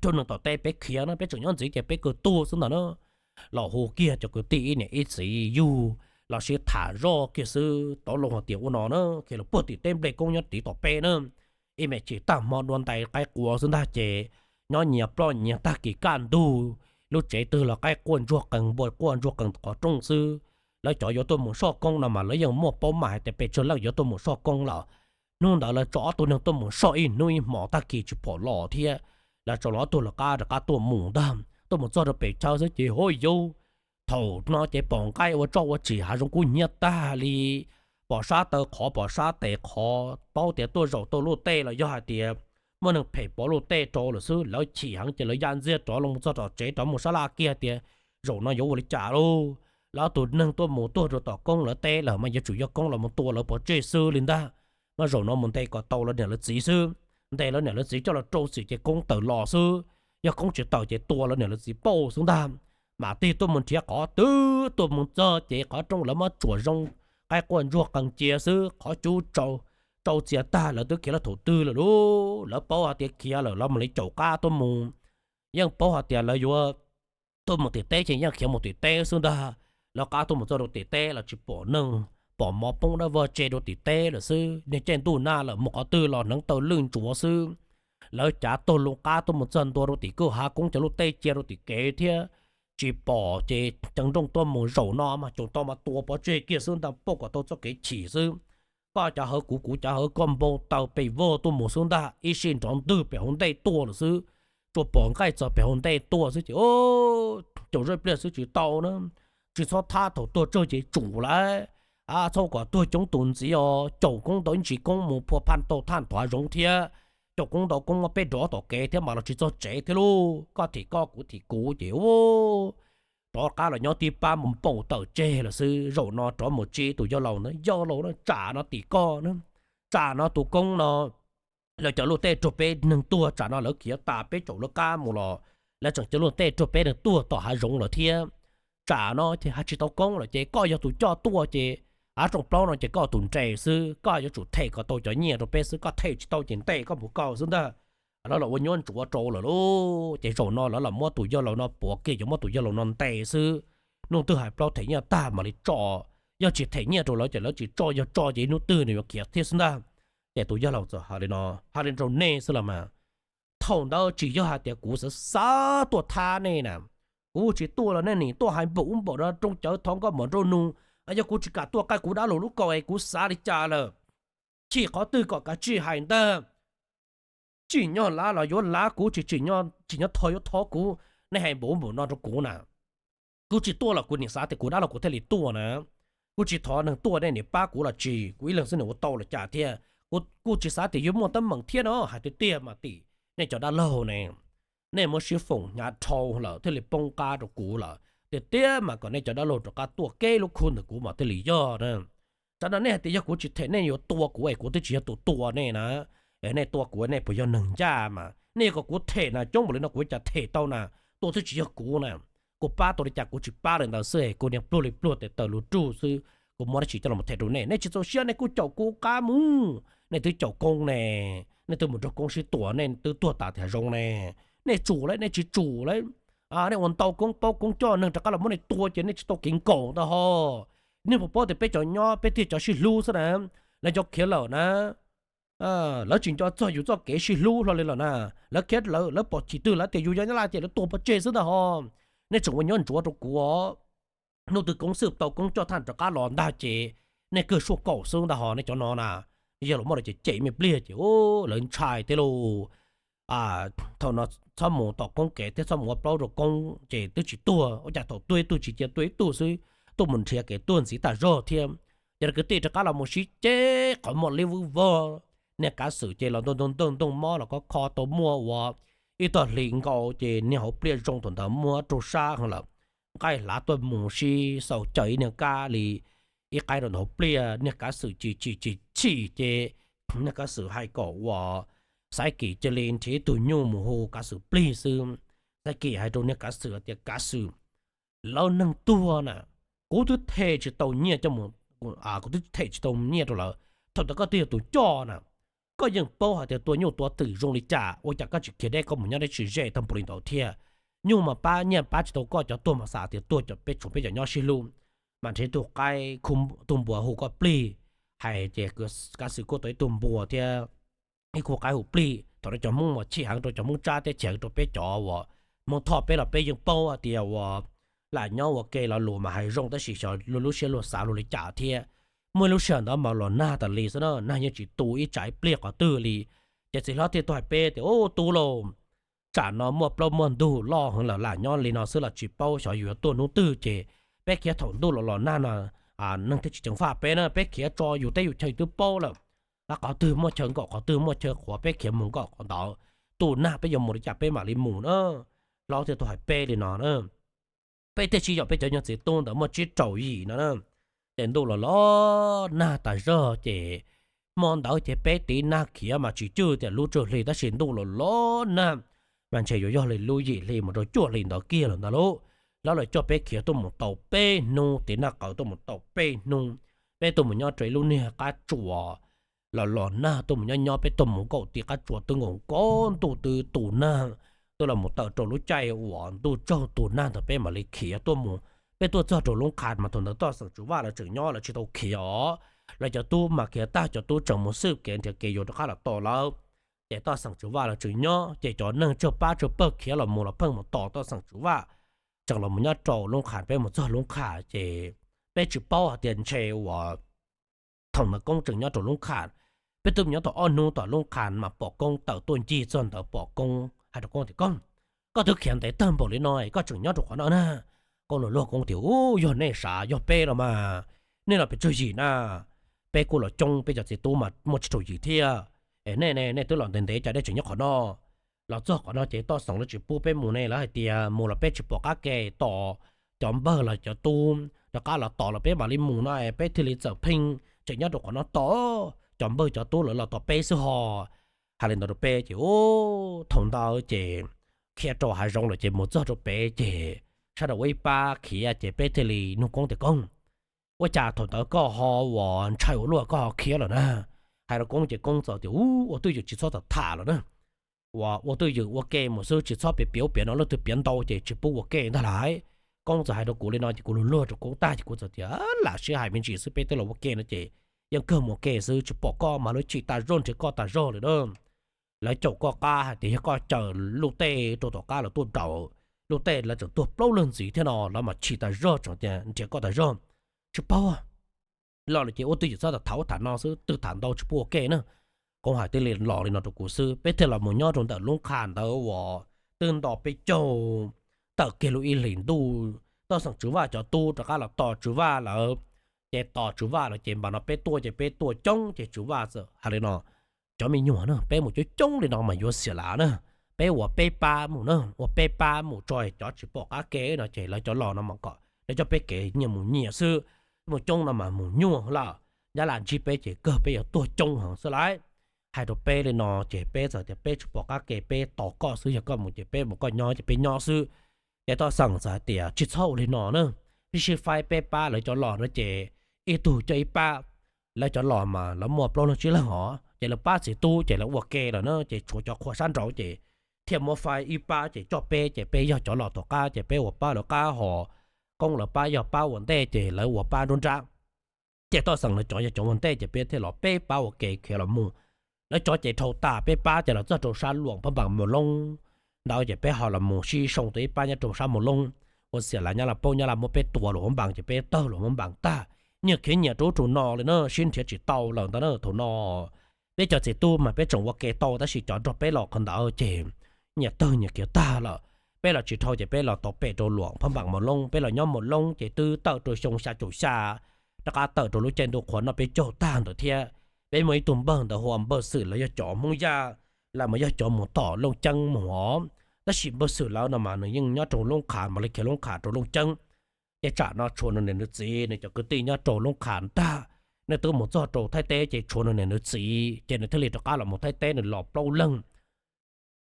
rau nws tom teb, peb khiav na, peb tseem nyob ntxiv ces peb kawg tuag xwb ntag na. Los hu kiag cov kwv tij ib niam ib txiv yug los sib tham zoj kiag xwb, tau loo hais tias ua no na, khiav los puag tim teb nplej Koob nyob tim tom peb na. Ib me chim tag hmo dua ntais qaib qua xwb ntag ces nyob nyias ploj nyias tag kis kaj ntug, lub tsev twg los qaib quaj ntsuag qees npua quaj ntsuag qees qhov rooj xwb. Lawv cov yuav tuaj mus soj Koob no mas lawv yeej muaj paub mas hais tias pes tsawg leej yuav tuaj mus soj Koob lawm. Hnub ntawd lawv tso ob tug neeg tuaj mus soj ib hnub ib hmos tag kis tsis pom los thiab. Lawv tso los ob tug lawv qab rov qab tuaj mus ntag, tuaj mus txog rau pem chaw xwb ces hu yuv, thaum no ces pom nqaij ua tsoj ua tsim hav zoov kub hnyiab tag li, pom sab taw qhov pom sab tes qhov, paub tias tuaj zaum tau luj tej los yog hais tias muaj neeg phem pov luj tej rau lawm xwb. Lawv chim heev ces lawv ya ntxiag rov los txog tom tsev rov mus sab laj kiag tias zaum no yuav ua li cas lauj. Lawv ob tug neeg tuaj mus tuag rau tom Koob lawv teb lawm mas yuav tsum yog Koob los mus tua lawv pov tseg xwb li ntag. Mas zaum no mus ntes kom tau lawv niam lawv txiv xwb, ntes lawv niam lawv txiv coj los rau txim ces Koob tawm los xwb. Yog Koob tsis tawm ces tua lawv niam lawv txiv pauj xwb ntag. Mam tig tuaj mus nrhiav qhov twg, tuaj mus txog ces qhov rooj lawv muab tsuam zoo, qaib quaj ntsuag qees cia xwb, qhov cub tsau txias tag, lawv twb khiav los thaum twg lawm lauj. Lawv paub hais tias khiav lawm lawv mam li caum qab tuaj mus. Yeej paub hais tias lawv yuav tuaj mus tim teb ces yeej khiav mus tim teb xwb ntag. Lawv qab tuaj mus txog rau tim teb los tsis pom neeg, pom mov poob dawb vog tseg rau tim teb lawm xwb. Niag caij ntuj nag lawm mus qhov twg los hneev taw lwj ntsuav xwb. Lawv cav taug loo qab tuaj mus txog ntua rau tim kwj hav Koob cov luj tej cia rau tim kev thiab. Tsis pom ces ceev nrooj tuaj mus zaum no mas caum tau mas tua pov tseg kiag xwb ntag, pauj kom tau txoj kev chim xwb. Koj cov hawv kuv, kuv cov hawv koj, npau taws pes vog tuaj mus xwb ntag, ib sij nrov ntwg pem hauv ntej tuaj lawm xwb. Tsuas pom nqaij txog pem hauv ntej tuaj xwb ces caum zoj ib pliag xwb tsis tau na. Tsis txhob thab, thaum tuag tsawg ces tsum lawm. Txhob kom tuag coob tus ntxiv os, caum Koob ntau ib ntsis Koob mus phua phaj tau thaj nthov zoov thiab. Caum Koob ntau Koob muab peb rov tom kev thiab mas los tsis txog tsev thiab lauj. Koj thim koj, kuv thim kuv ces rov qab los nyob tib pab mus npau taws tseg lawm xwb. Zaum no rov mus tsis tus yawg laus ntawd, yawg laus na, tsam no tim koj na, tsam no tus Koob no lawv cov luj tej raug peb neeg tuag, tsam no lawv khiav tas peb caum lawv qab mus los lawv tseem cov luj tej raug peb neeg tuag tom hav zoov lawm thiab. Tsam no ces hais tsis tau Koob lawm ces koj yog tus coj tuaj ces av rooj plaub no ces koj tus nres xwb, koj yuav tsum them kom tau cov nyiaj rau peb xwb, koj them tsis tau ces ntes koj mus kaw xwb ntag. lawv los ua nyuab ntsuav rau lawm lauj. Ces zaum no lawv los muab tus yawg laus no puav kiag, yuav muab tus yawg laus no ntes xwb. Hnub twg hais plaub them nyiaj tag mam li tso, yog tsis them nyiaj rau lawv ces lawv tsis tso, yog tso ces ib hnub twg nws yuav khiav thiab xwb ntag. Ces tus yawg laus txawm hais li no, hais li rau nej xwb los mas, thaum ntawd tsis yog hais tias kuv xav xav tuaj thab nej na, kuv tsis tuaj los nej nim tuaj hais npaum ub npaum no rau cawv thov nkauj mom nrauj nug, yog kuv tsis kam tuaj qaij kuv dab laug lub kaus es kuv xav li cas lawm. Chim qhov twg kom kav tsij hais ntag. Tsim nyog lav los yuav lav kuv, tsis tsim nyog, tsim nyog thov yuav thov kuv. Nej hais npaum ub npaum no rau kuv na, kuv tsis tuaj los kuv nim xav tias kuv dab laug kuv thiaj li tuaj na. Kuv tsis thov neeg tuaj nej nim pab kuv los tsis, kuv ib leeg xwb nim ua tau los cas thiab. Kuv kuj tsis xav tias yuav muaj teeb meem thiab no, hais tiag tiag mas tim nej cov dab laug ne, nej muab sib foom hnyav dhau lawm thiaj li poob qab rau kuv lawm. Tiag tiag mas kom nej cov dab laug rov qab tuaj keb lub khub ntawm kuv mas thiaj li yog na. Tam no nej hais tias yog kuv tsis them nej yuav tua kuv es kuv twb tsis yog tus tua nej na. Nej tua kuv nej puas yog neeg ncaj mas, nej yog kom kuv them na, coob npaum li no kuv cas them tau na. Tua twb tsis yog kuv na. Kuv pab tau li cas kuv tsis pab li ntawd xwb, kuv niag pluag li pluag tes taw lug rug xwb, kuv muab dab tsi coj los them rau nej, nej tsis txaus siab nej kuj caum kuv qab mus. Nej twb caum koob ne, nej twb mus nrog koob sib tua, nej twb tuag tas tiag zoo ne. Nej tsum lawm, nej tsis tsum lawm. Nej ua ntau koob paub koob coj, neeg rov qab los muab nej tua ces nej tsis tau kev nkaum ntag ho. Nej puas paub tias peb cov nyob peb tiag cov sib hlub xwb na, lawv cov khiav lawm na, lawv tsis nco txog yus txoj kev sib hlub hlo li lawm na. Lawv khiav lawm, lawv pom chim twg lawv tias yus yog Nyab Laj ces lawv tua pov tseg xwb ntag ho. Nej tseem ua nyuab ntsuav rau kuv os. Hnub twg koob xwb tau koob coj thaj rov qab los ntag ces nej kawg suaj kaum xwb ntag ho nej cov no na. Yog los muaj los ces cem me pliag ces lawv ntshai thiab lauj. Thaum no txhob mus tom koob kev thiab txhob mus ua plaub rau koob ces twb tsis tuag, ua cas thaum tuag ib tug tsis cia tuag ib tug xwb, tuaj mus nrhiav kev tuag ntxiv tag zog thiab. Ces kwv tij rov qab los mus sib ceg qhov muag liab vwb vog. Niag kav xwm ces los ntoo ntoo ntoo mob los kho kho tau muaj ua ib tog hli nkaus ces niag hauv pliaj zoo thaum ntawd muab raug sab heev lawm. Nqaij hlav tuaj mus sib xaus caws ib niag kab li ib qaib rau ntawm hauv pliaj, niag kav xwm chim chim chim chim ces niag kav xwm hais kom uas Xaiv Kim cia li nrhiav ib tug nyuj mus hu kav xwm plig xwb. Xaiv Kim hais rau niag kav xwm tias, Kav xwm, lawv neeg tuag na, kuv twb them tsis tau nyiaj coj mus, kuv twb them tsis tau nyiaj rau lawv. Thaum ntawd koj twb yog tus coj na, koj yeej paub hais tias tua nyuj tua twm zoo li cas, ua cas koj tsis khiav deb koj mus nyob deb tsis ze tag npaum li ntawd thiab? Nyuj mas pab nyiaj pab tsis tau koj, cov tuag mas xav tias tuag cov peb tsoom peb cov nyob sib hlub, mas nrhiav tug qaib, tug npua hu koj plig, hais ces kav xwm kuj tau ib tug npua thiab ib khub qaib hu plig. Thaum no cov Hmoob mas chim heev rau cov Hmoob Tsab thiab chim heev rau peb cov uas Hmoob Thoj, peb los peb yeej paub hais tias uas lam nyob ua ke los lus mas hais zoo tab sis xyov luag lub siab luag xav luag li cas thiab. Muaj ib lub sij hawm ntawd mas los nag tas li xwb na, nag yeej tsis tu ib tsam ib pliag qhov twg li. Ces txiv hlob thiaj tuaj hais peb tias, Ub, tub lauj, tsam no muaj plaub muaj ntug loj heev lawm, lam nyob li no xwb los tsis paub xyov yus yuav tuaj hnub twg ces peb khiav thaum ntuj los los nag no, neeg thiaj tsis ceev faj peb na, peb khiav tso yus teb yus chaw twb paub lawm. Qhov twg muaj chaw nkaum qhov twg muaj chaw qhuav peb khiav mus nkaum qhov ntawd, tu nag peb yuav mus li cas peb mam li mus na. Hlob thiaj tuaj hais peb li no na, peb thiaj sib yaum peb cov nyuag txiv tub ntawd muaj tsib rau yim no na. Ces ntuj los los nag tas zog ces hmo ntawd ces peb tiv nag khiav mas tsis cwj tias lub tsawg hli tab sis ntuj los los nag, mas ntshe yuav yog li lub yim hli mus rau cuaj hli ntawd kiag lawm ntag lauj. Hlob lawv coj peb khiav tuaj mus tau peb hnub, tiv nag qawm tuaj mus tau peb hnub, peb tuaj mus nyob rau ib lub niag qab tsuas los los nag, tuaj mus nyob nyob peb tuaj mus nkaum tim qab tsuas twb nkaus nkaus ntuj twb tu nag, twb los mus tawm rau lub caij uas ntuj tsaug tu nag ntawd peb mam li khiav tuaj mus. Peb tuaj txog rau lub qha mas thaum ntawd toj xeem Tswv Vaj lawv tseem nyob lawv tsis tau khiav os. Lawv cov tub mas khiav tag cov tub tseem mus xwb kev nrhiav kev yuav rov qab los tos lawv. Ces toj xeem Tswv Vaj lawv tseem nyob ces cov neeg tsawg pab tsawg pawg khiav los mus los pheej mus tos toj xeem Tswv Vaj. Tseem los mus nyob rau lub qha, peb mus txog lub qha ces peb tsis paub hais tias ntshe uas thaum ntawd koob tseem nyob rau lub qha. Peb twb mus nyob tau ob hnub tom lub qha mas pom koob tawm tuaj ncig txog ntawd pom koob hais rau koob tias, Koob, koj twb khiav ntev tawg npaum li no koj tseem nyob rau qhov no na? Koob luag luag koob tias, Ub, yog nej sav yog peb los mas, nej los pes tsawg yim na? Peb kuj los coob, peb cov txiv tub mas muaj tsib rau yim thiab. Es nej ne, nej twb los ntev ntev cas nej tseem nyob qhov no? Los txog qhov no ces toj xeem lawv tsis pub peb mus ne, lawv hais tias mus los peb tsis pom qab ke tos cov npawg los cov tub rov qab los tos los peb mam li mus no es peb thiaj li txawm pheej tseem nyob rau qhov no tos cov npawg cov tub lawv los tos peb xwb ho. Hais li ntawd rau peb ces ub, thaum ntawd ces khiav rau hav zoov lawm ces mus txog rau pem ces sab rau ua ib pab khiav ces peb thiaj li nug koob tias, Koob, ua cas thaum ntawd koj ho uas ntshai ua luaj koj ho khiav lawm na? Hais rau koob ces koob txawm tias, Ub, ua twj ywm tsis txhob tham tham lawm na. ua twj ywm ua ke mus xwb, tsis txhob piav piav ub piav no, leej twg piav ntau ces tsis pub ua ke ntag lauj. Koob txawm hais rau kuv li no ces kuv luag luag rau Koob tag ces kuv txawm tias, Lam sib hais me ntsis xwb, peb twb los ua ke no ces yeej kawg mus ua ke xwb, tsis pom koj mas lawv chim tas zog nrhiav koj tas zog lawm na. Lawv caum koj qab hais tias yog koj caw luj tej rau tom qab lawv tuaj nraud, luj tej lawv tseem tuag plaub leeg ntxiv thiab no, lawv mas chim tas zog tseem tias nrhiav koj tas zog. Tsis paub, los lawm ces ua twj ywm txhob tham ub tham no xwb, twb tham ntau tsis pub ua ke na. Koob hais thiaj li los li no rau kuv xwb, peb thiaj los mus nyob rau ntawm lub qha ntawd uas twb nto peb caug, tawm kiag lub ib hlis ntuj, Toj Xeem Tswv Vaj cov tub rov qab los tos Tswv Vaj lawm. Ces tos Tswv Vaj lawm ces npam no peb tuaj ces peb tuaj coob ces Tswv Vaj txawm hais li no, Cov me nyuam na, peb mus coob coob li no mas yuav xiam lav na, peb ua peb pab mus na, ua peb pab mus tso cov tsis pom qab ke no ces lawv cov los no mas kom lawv coj peb kev nyias mus nyias xwb, mus coob no mas mus nyuaj lawm, nyab laj ntsib peb ces kawg peb yuav tuag coob heev xwb lauj. Hais rau peb li no ces peb txawm tias peb tsis pom qab ke, peb tos koj xwb, yog koj mus ces peb mus, koj nyob ces peb nyob xwb. Ces Toj Xeem txawm hais tias tsis txhob ua li no na, sib sib faib peb pab lawv cov los no ces ib tug coj ib pab, lawv cov los mas lawv muaj plaub leeg tsib leeg hos ces lawv pab txiv tub ces lawv ua ke lawm na, ces tshuav cov qhua sab nraud ces thiaj muab faib ib pab ces coj peb ces peb yog cov los tom qab ces peb ua pab lawv qab hos, Koob lawv pab yog pab ua ntej ces lawv ua pab nruab nrab. Ces Toj Xeem lawv cov yog cov ua ntej ces peb thiaj los peb pab ua ke khiav los mus. Lawv cov ces dhau tas peb pab ces los txog rau sab Luam Phab Npas Mus Loob ntawd ces peb ho los mus sib soo tau ib pab nyob rau sab Mus Loob, ua xiam lav nyab laj paub nyab laj muab peb tua los Phab Npas ces peb tawg los Phab Npas tag. Nyias khiav nyias rau ub rau no li na, sib nrhiav tsis tau lawm ntag na. Thaum no peb cov txiv tub mas peb tseem ua ke tau tab sis cov nrog peb los qhov ntawd ces nyias tawg nyias khiav tag lawm. Peb los tsis dhau ces peb los tau pem rau Luam Phab Npas Mus Loob, peb los nyob Mus Loob ces twb tawm rau xyoo xya caum xya, rov qab tawm rau lub caij ntuj qhua noj peb caug tag ntawd thiab. Peb muaj ib tug npawg ntawd hu ua Npawg Xwm, lawv yog cov Hmoob Yaj, lawv mas yog cov mus tom Looj Ceeb mus os. Tab sis Npawg Xwm lawv no mas nws yeej nyob rau Loob Qha, mam li khiav Loob Qha rau Looj Ceeb. Ces tsam no tshuav nws niam nws txiv nws cov kwv tij nyob rau Loob Qha ntag. Nws twb mus txog rau Thaib teb ces tshuav nws niam nws txiv ces nws thiaj li rov qab los mus Thaib teb, nws los plaub leeg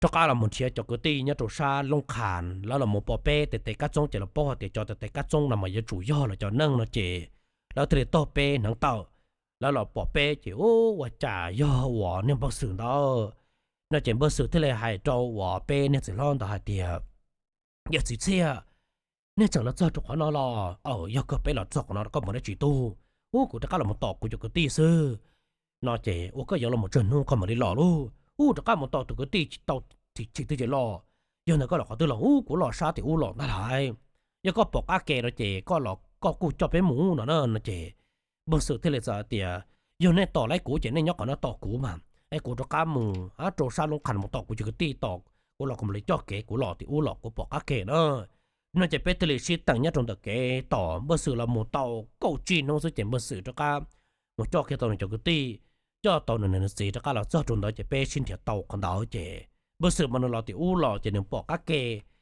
rov qab los mus nrhiav cov kwv tij nyob rau sab Loob Qha. Lawv los mus pom peb tes tes kab txoob ces lawv paub hais tias cov tes tes kab txoob no mas yuav tsum yog lawv cov neej no ces lawv thiaj li taug peb hneev tawm. Lawv los pom peb ces, Ub, ua cas yog uas niag Npawg Xwm ntawd? No ces Npawg Xwm thiaj li hais rau uas peb niag txiv hlob ntawd hais tias, Yawm txiv Txhiaj, nej tseem los txog rau qhov no los? Aw, yog kawg peb los txog qhov no koj mus dab tsi tug? Ub, kuv rov qab los mus tom kuv cov kwv tij xwb. No ces, Ua koj yuav los mus tsawg hnub koj mam li los lauj? Ub, rov qab mus tom tus kwv tij tsis tau chim twg ces los. Yog ntawd koj los qhov twg los? Ub, kuv los sab tim ub los ntag lauj. Yog koj pom qab ke no ces koj los koj kuj coj peb mus no na. No ces Npawg Xwm thiaj li txawm hais tias, Yog nej tos laib kuv ces nej nyob qhov no tos kuv mas, es kuv rov qab mus rau sab Loob Qha mus tom kuv cov kwv tij, tos kuv los kuv mam li coj kev kuv los tim ub los kuv pom qab ke na. No ces peb thiaj li sib teem nyob rau ntawm kev tos Npawg Xwm los mus tau kaum tsib hnub xwb ces Npawg Xwm rov qab mus coj kiag tau nws cov kwv tij, coj tau nws niam nws txiv rov qab los txog rau ntawd ces peb sib nrhiav tau qhov ntawd ces Npawg Xwm mas nws los tim ub los ces nws pom qab ke,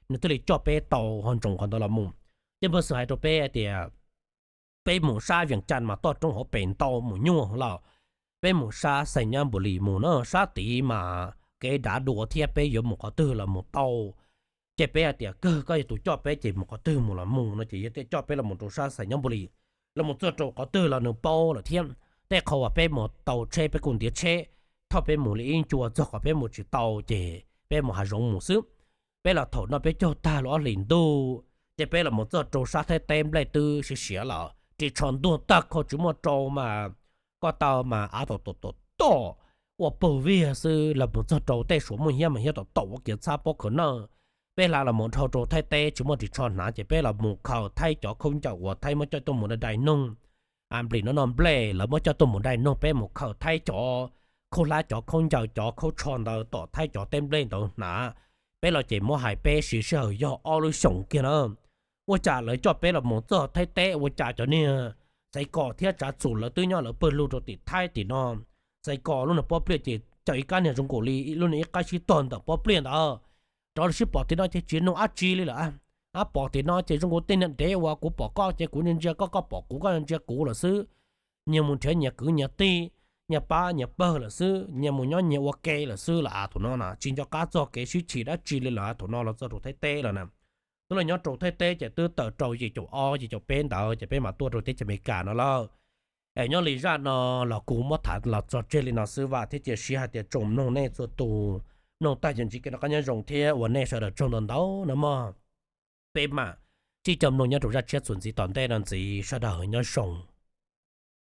nws thiaj li coj peb tau ho ntsoov qhov ntawd los mus. Ces Npawg Xwm hais rau peb hais tias, Peb mus sab Vias Cas mas toj roob hauv pes ntau mus nyuaj lawm. Peb mus sab Xais Nyab Npus Lis mus na, sab tid mas kev dav dua thiab peb yuav mus qhov twg los mus tau. Ces peb hais tias, Kawg, koj yog tus coj peb ces mus qhov twg mus los mus no ces yog tias coj peb los mus rau sab Xais Nyab Npus Lis, los mus txog rau qhov twg los nws paub lawm thiab. Tej qhov uas peb mus tau tsheb peb kuj ntiav tsheb, thaum peb mus li ib ncua txog qhov peb mus tsis tau ces peb mus hav zoov mus xwb. Peb los thaum no peb caug tag los ob hlis ntuj ces peb los mus txog rau sab Thaib teb nplej twb siav siav lawm, ris tsho ntuag tag khau tsis muaj rau mas, koj tau mas av tom tom tom tom ua pawg viag xwb. Los mus txog rau tej suav muaj hiab mas hiab tom tom ua kiav txhab pob khaws nawj. Peb hla los mus dhau rau Thaib teb tsis muaj ris tsho hnav ces peb los mus khaws Thaib cov khaub ncaws uas Thaib muab coj tuaj mus dai dai noog, nplis no no nplej lawv muab coj tuaj mus dai noog, peb mus khaws Thaib cov khaub hlab cov khaub ncaws cov khaub tsho ntawd tom Thaib cov teb nplej ntawd hnav. Peb los ces muab hais peb siv sij hawm yog ob lub xyoos kiag na. Ua cas lawv coj peb los mus txog Thaib teb ua cas cov niag Xaiv Kos thiab Tsav Txum lawv twb nyob lawv pawg lug rau tim Thaib tim no. Xaiv Kos lub niag pob pliaj ces cawm ib kab niag zoo nkaus li lub niag ib qab sib tog ntawm pob pliaj ntawd. Rov los sib pom tim no ces tsis nug dab tsi li lawm. Ab, pom tim no ces zoo nkaus tej niag dev uas kuv pom koj ces kuv ntsia koj, koj pom kuv koj ntsia kuv lawm xwb. Nyias mus nrhiav nyias kwv nyias tij, nyias pab nyias pawg lawm xwb, nyias mus nyob nyias ua ke lawm xwb lawm. Av, thaum no na tsis nco qab txog kev sib chim dab tsi li lawm. Thaum no los txog rau Thaib teb lawm na, twb los nyob rau Thaib teb ces twb tawm rau yim caum ob yim caum peb ntawd ces peb mam tuaj rau teb chaws Amelikas no lawm. Es nyob li zaj no los kuv muab tham los tso tseg li no xwb vam thiab cia siab hais tias tsoom mloog nej txhua tus Mloog tag ces ntsib kev noj qab nyob zoo thiab ua nej sawv daws tsaug ntau ntau no mog. Peb mam sib coj mloog nyob rau zaj tshiab txuas ntxiv tom ntej no ntxiv, sawv daws nyob zoo.